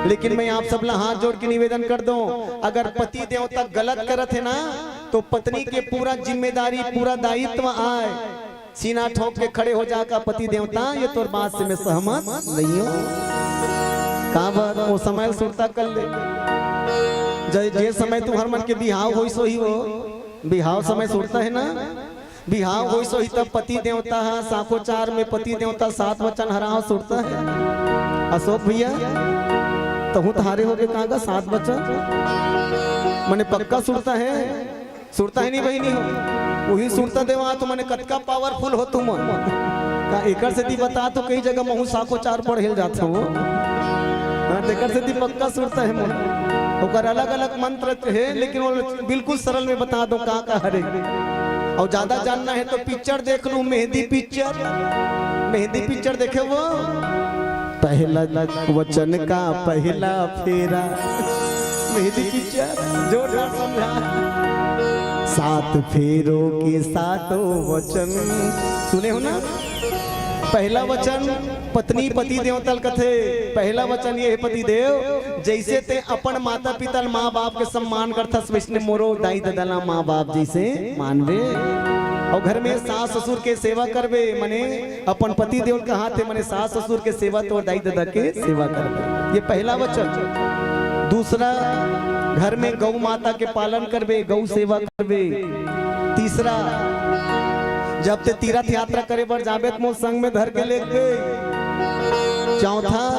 लेकिन मैं आप सबला हाथ जोड़ के निवेदन कर दूं, अगर पति देवता गलत करत है ना, तो पत्नी के पूरा जिम्मेदारी, पूरा दायित्व आय, सीना ठोक के खड़े हो जा का, "पति देवता, ये तोर बात से मैं सहमत नहीं हूँ।" काबर वो समय सुरता कर ले, जे, जे समय तुम्हर मन के बिहाव होइस होही, वो बिहाव समय सुरता है ना, बिहाव होइस होही तब पति देवता हा, साखोचार में पति देवता सात वचन हराव सुरता है। अशोक भैया, तहूँ तहारे होगे का गा सात वचन? मने पक्का सुरता है, सुरता है नहीं बहिनी हो? वही सुरता देवा तो मने कतका पावरफुल हो तुमन। का एकर सेती बता तो कई जगह महू साखोचार पढ़े ल जात हो। हाँ, तेकर सेती पक्का सुरता है मोर। ओकर अलग-अलग मंत्र हे, लेकिन वो बिल्कुल सरल में बता दो का का हरे। और ज्यादा जानना है तो पिक्चर देख लू, मेहंदी पिक्चर। मेहंदी पिक्चर देखे वो? पहला वचन का पहला फेरा। मेहंदी पिक्चर जोरदार समझा। सात फेरों के सातों वचन। सुने हो ना? पहला वचन पत्नी पति देवता ल कथे। पहला वचन ये है, पति देव, जैसे ते अपन माता पिता ल, माँ बाप के सम्मान करथस, वैसने मोरो दाई ददा ला माँ बाप जैसे मानबे। और घर में सास ससुर के सेवा करबे, मने अपन पति देव ल कहाथे, मने सास ससुर के सेवा तो दाई ददा के सेवा करबे। ये पहला वचन। दूसरा, घर में गौ माता के पालन करबे, गौ सेवा करबे। तीसरा, जब ते तीर्थ यात्रा करे बर जाबे त मोर संग में धर के लेगबे। चौथा,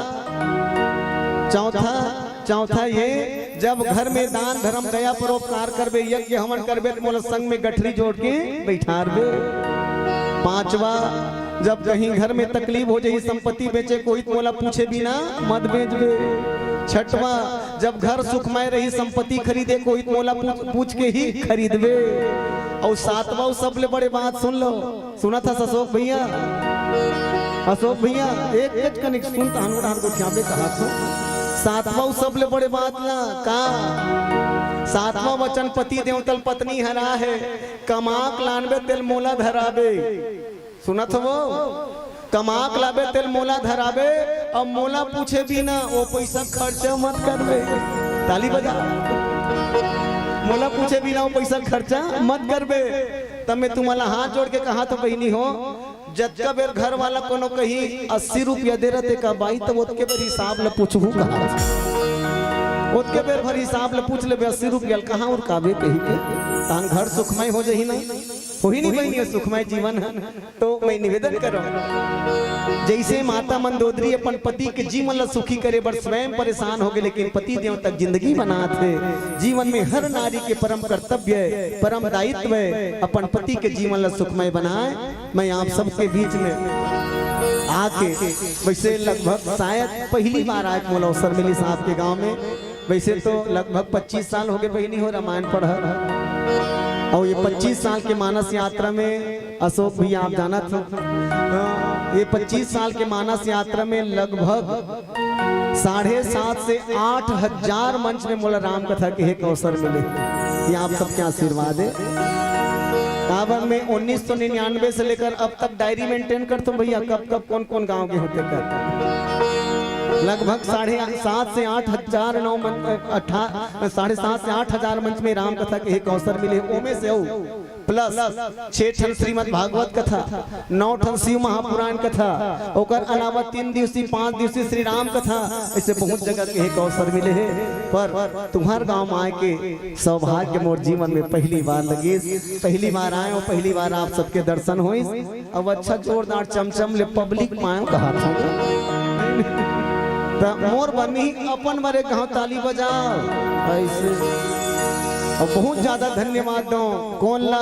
चौथा, चौथा ये, जब घर में दान धर्म दया परोपकार करबे, यज्ञ हवन करबे त मोला संग में गठरी जोड़ के बैठारबे। पांचवा, जब कहीं घर में तकलीफ हो जाही, संपत्ति बेचे कोई त मोला पूछे बिना मत बेचबे। छठवा, जब घर सुखमय रही, संपत्ति खरीदे कोई त मोला पूछ, पूछ के ही खरीदबे। और सातवां, सबले बड़े बात सुन लो, सुनत हस अशोक भैया, अशोक भैया, एक एक कनिक सुन, तहन डाहर गोठियाबे कहात हो। सातवां सबले बड़े बात ला का? सातवां वचन पति देवतल पत्नी हरा है, कमाक लानबे तेल मोला धराबे। सुनत हो वो? कमाक लाबे तेल मोला धराबे, अब मोला पूछे बिना वो पैसा खर्चा मत करबे। ताली बजा। मोला पूछे बिना वो पैसा खर्चा मत करबे। तब मैं तुम्हाला हाथ जोड़ के कहा तो बहिनी हो, जतका बेर घर वाला कोनो कही अस्सी रुपया दे रहे का बाई, तो ओतके बेर हिसाब ल पूछहू कहा। ओतके बेर भर हिसाब ल पूछ लेबे, अस्सी रुपया ल कहाँ उरकाबे कही के। तान घर सुखमय हो जही ना, वही नहीं बहिनी सुखमय जीवन है। तो मैं निवेदन करूँ, जैसे माता मंदोदरी अपन पति के जीवन ला सुखी करे बर स्वयं परेशान हो गए, लेकिन पति देव तक जिंदगी बनात हे। जीवन में हर नारी के परम कर्तव्य है, परम दायित्व है, अपन पति के जीवन ला सुखमय बनाए। मैं आप सबके बीच में आके, वैसे लगभग शायद पहली बार आज मोला अवसर मिली साहब के गांव में। वैसे तो लगभग पच्चीस साल हो गए बहिनी हो रामायण पढ़त, और ये पच्चीस साल के मानस यात्रा में अशोक भैया आप जानत हो, अ, ये पच्चीस साल के मानस यात्रा में लगभग साढ़े सात से आठ हजार मंच में मोला राम कथा के एक अवसर मिले। ये आप सबके आशीर्वाद है। काबर में उन्नीस सौ निन्यानवे से लेकर अब तक डायरी मेंटेन करता हूँ भैया, कब कब कौन कौन गांव के होते कर। लगभग साढ़े सात से आठ हजार नौ मन, अठा-, साढ़े सात से आठ हजार मंच में राम कथा के एक अवसर मिले, ओमे से हो प्लस छह ठन श्रीमद् भागवत कथा, नौ ठन शिव महापुराण कथा, ओकर अलावा तीन दिवसीय, पांच दिवसीय श्री राम कथा, ऐसे बहुत जगह के एक अवसर मिले है। पर तुम्हार गांव में आए के सौभाग्य मोर जीवन में पहली बार लगिस, पहली बार आए और पहली बार आप सबके दर्शन होइस। अब अच्छा जोरदार चमचम ले पब्लिक मायो कहा था। त मोर बनी अपन मरे कहा ताली बजाओ ऐसे। और बहुत ज्यादा धन्यवाद दो। कौन ला?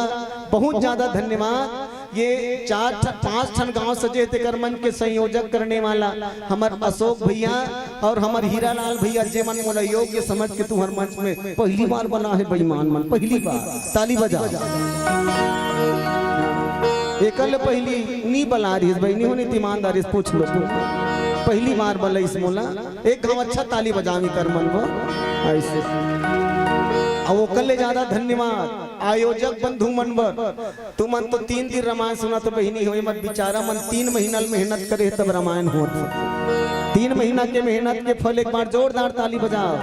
बहुत ज्यादा धन्यवाद। ये चार ठ-, पांच ठन गांव सजे तेकर मंच के संयोजक करने वाला हमर अशोक भैया और हमर हीरालाल भैया, जेमन मोला योग्य समझ के तुहर मंच में पहली बार बला है बेईमान मन, पहली बार। ताली बजा। एकर ले पहली नी बला रहिस बहिनी हो, नी ईमानदारी से पूछ लो तू। पहली बार बलइस मोला, एक घाव अच्छा ताली बजावी कर मन बर। ऐसे। अब ओकर ले ज्यादा धन्यवाद आयोजक बंधु मन बर। तुमन तो तीन दिन रामायण सुनत हो बहिनी हो, एमन बिचारा मन तीन महीना ल मेहनत करे हे तब रामायण होत हे। तीन महीना के मेहनत के फल एक बार जोरदार ताली बजाओ।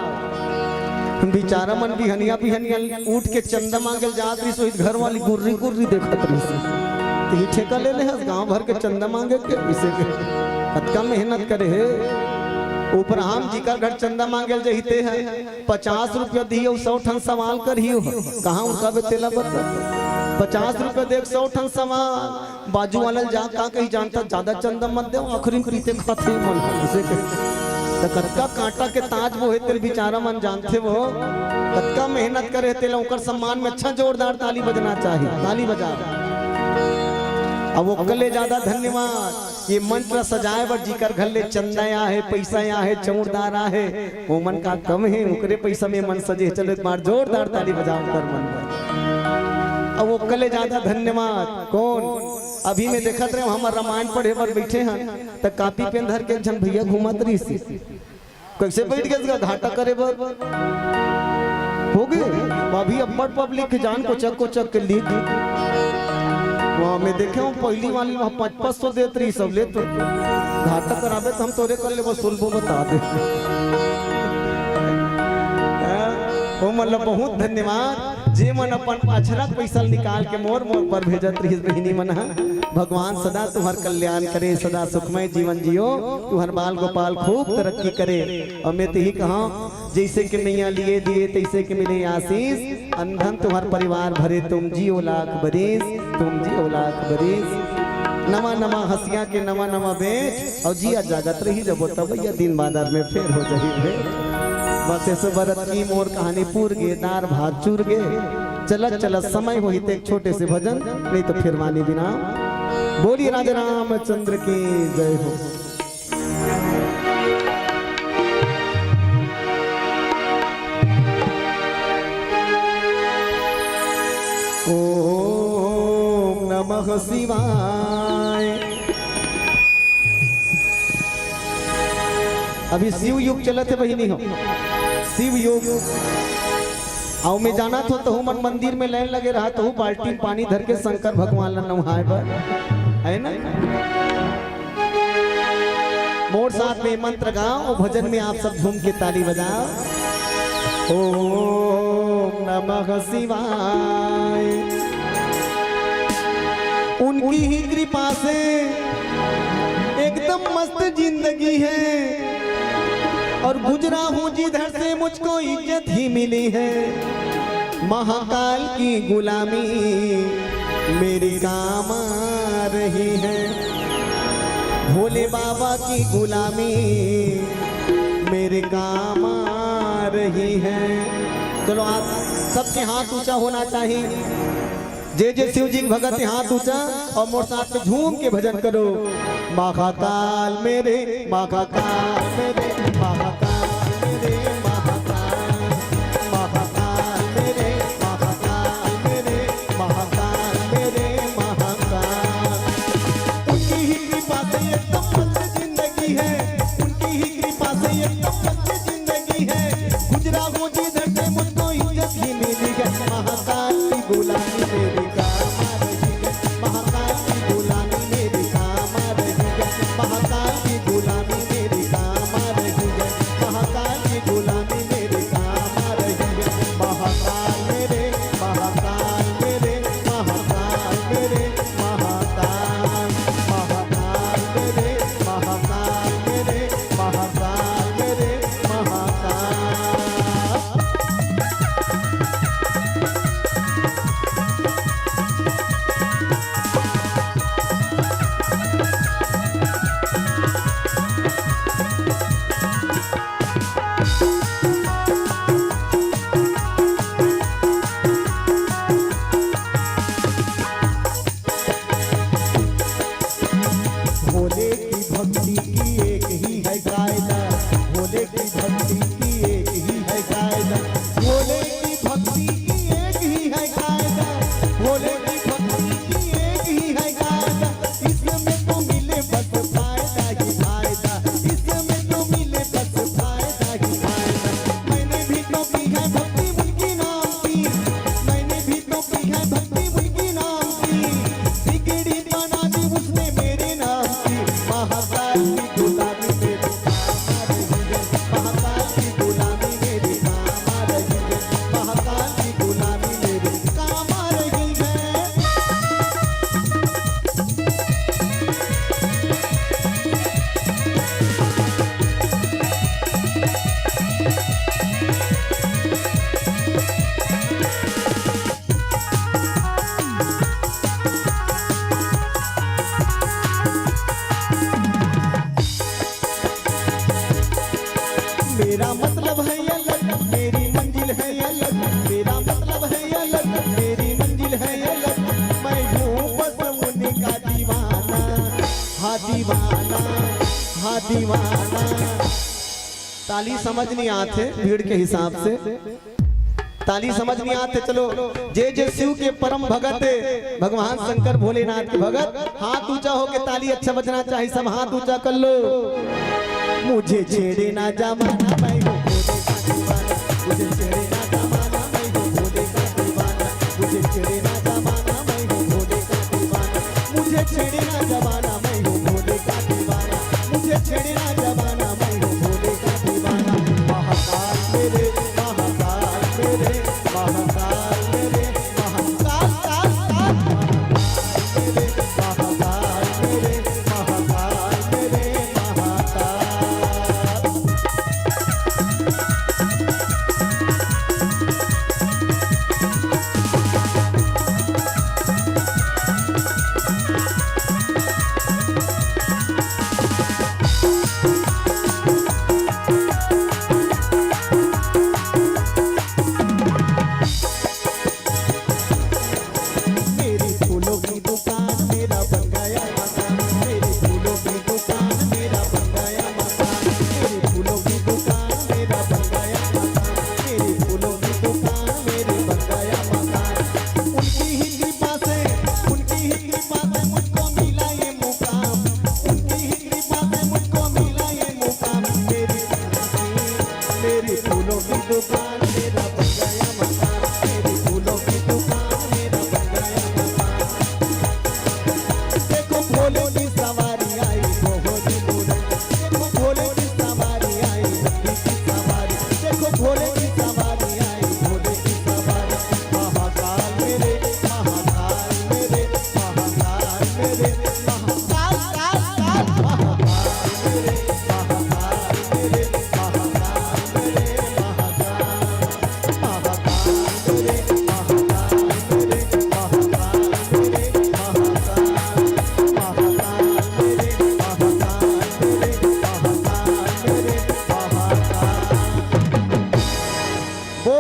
बिचारा मन बिहनिया बिहनिया उठ के चंदा मांगे ल जात रहिस, वही घर वाली गुर्री गुर्री देखत रहिस। तो ये ठेका ले ले हस गांव भर के चंदा मांगे के, इसे के कतका मेहनत करे हे। ऊपर हम जिकर घर चंदा मांगे ल जहिते हैं, पचास रुपया दिही अउ सौ ठन सवाल करही हो। कहाँ उनका बे तेला बता? पचास रुपया दे के सौ ठन सवाल। बाजू वाला ल जा का कही जानता, ज्यादा चंदा मत दे, आखिरी में प्रीते खाथे मन। इसे के त कतका कांटा के ताज वो हे तेल बिचारा मन जानथे वो। कतका मेहनत करे तेला, ओकर सम्मान में अच्छा जोरदार ताली बजना चाहिए। ताली बजा। अब ओकर ले ज्यादा धन्यवाद। ये मंच ला सजाए बर जिकर घर ले चंदा आए हे, पैसा आए हे, चौरदार आए हे, ओमन का कम हे, ओकरे पैसा में मंच सजे हे। चलो एक बार जोरदार ताली बजाओ कर मन बर। अब ओकर ले ज्यादा धन्यवाद। कौन? अभी मैं देखत रहे हमर रामायण पढ़े बर बैठे हन, त कापी पेन धर के एक झन भैया घूमत रहिस। कैसे बैठ गए इसका घाटा करे बर? हो गए। अभी अब्बड़ पब्लिक के जान कोचक कोचक के लिख। वहाँ मैं देखे हूँ पहली वाली वहाँ पाँच पाँच सौ देत रही सब लेत। घाटा कराबे तो हम तोरे कर ले बस सुलभो बता दे। हाँ, वो मतलब बहुत धन्यवाद। जे मन अपन अचरक पैसा निकाल के मोर मोर पर भेजत रहिस बहिनी मन ह। भगवान सदा तुम्हार कल्याण करे, सदा सुखमय जीवन जियो, तुम्हार बाल गोपाल खूब तरक्की करे। और मैं तो यही कहा, जैसे कि नैया लिए दिए तैसे कि मिले आशीष, अनधन तुम्हार परिवार भरे, तुम जियो लाख बरिस, तुम जियो लाख बरिस। नवा नवा हंसिया के नवा नवा बेच, और जिया जागत रही जब वो तब भैया दिन बादर में फेर हो जाही रे। बस ऐसे बरत की मोर कहानी पूर गे, दार भात चूर गे। चलत चलत समय होही ते एक छोटे से भजन, नहीं तो फिर वानी बिना। बोलिए राजा रामचंद्र की जय हो। ओम नमः शिवाय। अभी शिव युग चलत हे बहिनी हो, शिव युग। अउ मैं जानत हों, तहू मन मंदिर में लाइन लगे रहा, तहू बाल्टी में पानी धर के शंकर भगवान ला नहाए बर, है ना? मोर साथ में मंत्र गाओ और भजन में आप सब झूम के ताली बजाओ। ओम नमः शिवाय। उनकी ही कृपा से एकदम मस्त जिंदगी है और गुजरा हूँ जिधर से मुझको इज्जत ही मिली है। महाकाल की गुलामी मेरे काम आ रही है, भोले बाबा की गुलामी मेरे काम आ रही है। चलो, आप सबके हाथ ऊंचा होना चाहिए। जे जे शिव जी के भगत हे, हाथ ऊंचा और मोर साथ में झूम के भजन करो। महाकाल मेरे, महाकाल मेरे, महाकाल मेरे, महाकाल, महाकाल मेरे, महाकाल मेरे, महाकाल मेरे, महाकाल। उनकी ही कृपा से एकदम मस्त जिंदगी है, उनकी ही कृपा से एकदम मस्त जिंदगी है। गुजरा हूँ जिधर से मुझको इज्जत ही मिली है। महाकाल की गुलामी मेरी काम आ रही है। महाकाल की गुलामी मेरी काम आ रही है। महाकाल की गुलामी मेरी काम आ रही है। महाकाल की गुलामी मेरी काम आ रही है। महाकाल मेरे, महाकाल मेरे, महाकाल मेरे, महाकाल, महाकाल मेरे, महाकाल मेरे, महाकाल मेरे, महाकाल। भोले की भक्ति की एक ही है कायदा, भोले की भक्ति की एक ही है कायदा, भोले की भक्ति की एक ही है कायदा, भोले की भक्ति की एक ही है कायदा। इसमें तो मिले बस फायदा ही फायदा, इसमें तो मिले बस फायदा ही फायदा। मैंने भी तो की है भक्ति उनकी नाम की, मैंने भी तो की है भक्ति उनकी नाम की। बिगड़ी बना दी उसने मेरे नाम की। महाकाल की गुलामी मेरे काम आ रही है, महाकाल की गुलामी मेरे काम आ रही है, महाकाल की गुलामी मेरे काम आ रही है। मेरा मतलब है अलग, मेरी मंजिल है अलग, मेरा मतलब है अलग, मेरी मंजिल है अलग। मैं हूँ बस उनका दीवाना, हाँ दीवाना, हाँ दीवाना। ताली समझ नहीं आते भीड़ के हिसाब से। ताली समझ नहीं आते। चलो, जे जे शिव के परम भगत हे, भगवान शंकर भोलेनाथ के भगत, हाथ ऊंचा होके ताली अच्छा बजना चाहिए, सब हाथ ऊंचा कर लो। मुझे छेड़े ना जमाना, मैं हूँ भोले का दीवाना। मुझे छेड़े ना जमाना, मैं हूँ भोले का दीवाना। मुझे छेड़े ना जमाना, मैं हूँ भोले का दीवाना। मुझे छेड़े ना जमाना, मैं हूँ भोले का दीवाना। मुझे छेड़े ना जमाना, मैं हूँ भोले का दीवाना। महाकाल मेरे, महाकाल मेरे, महाकाल मेरे, महाकाल, काल, काल। महाकाल मेरे, महाकाल मेरे, महाकाल मेरे, महाकाल।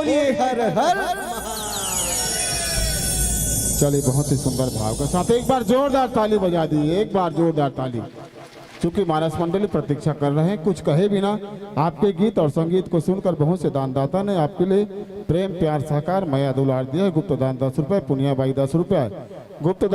बोलिए हर हर। चलिए, बहुत ही सुंदर भाव के साथ एक बार जोरदार ताली बजा दी, एक बार जोरदार ताली। चूंकि मानस मंडली प्रतीक्षा कर रहे हैं, कुछ कहे बिना आपके गीत और संगीत को सुनकर बहुत से दानदाता ने आपके लिए प्रेम, प्यार, सहकार, मया, दुलार दिया है। गुप्त दान दस रुपए, पुनिया बाई दस रुपए, गुप्त दान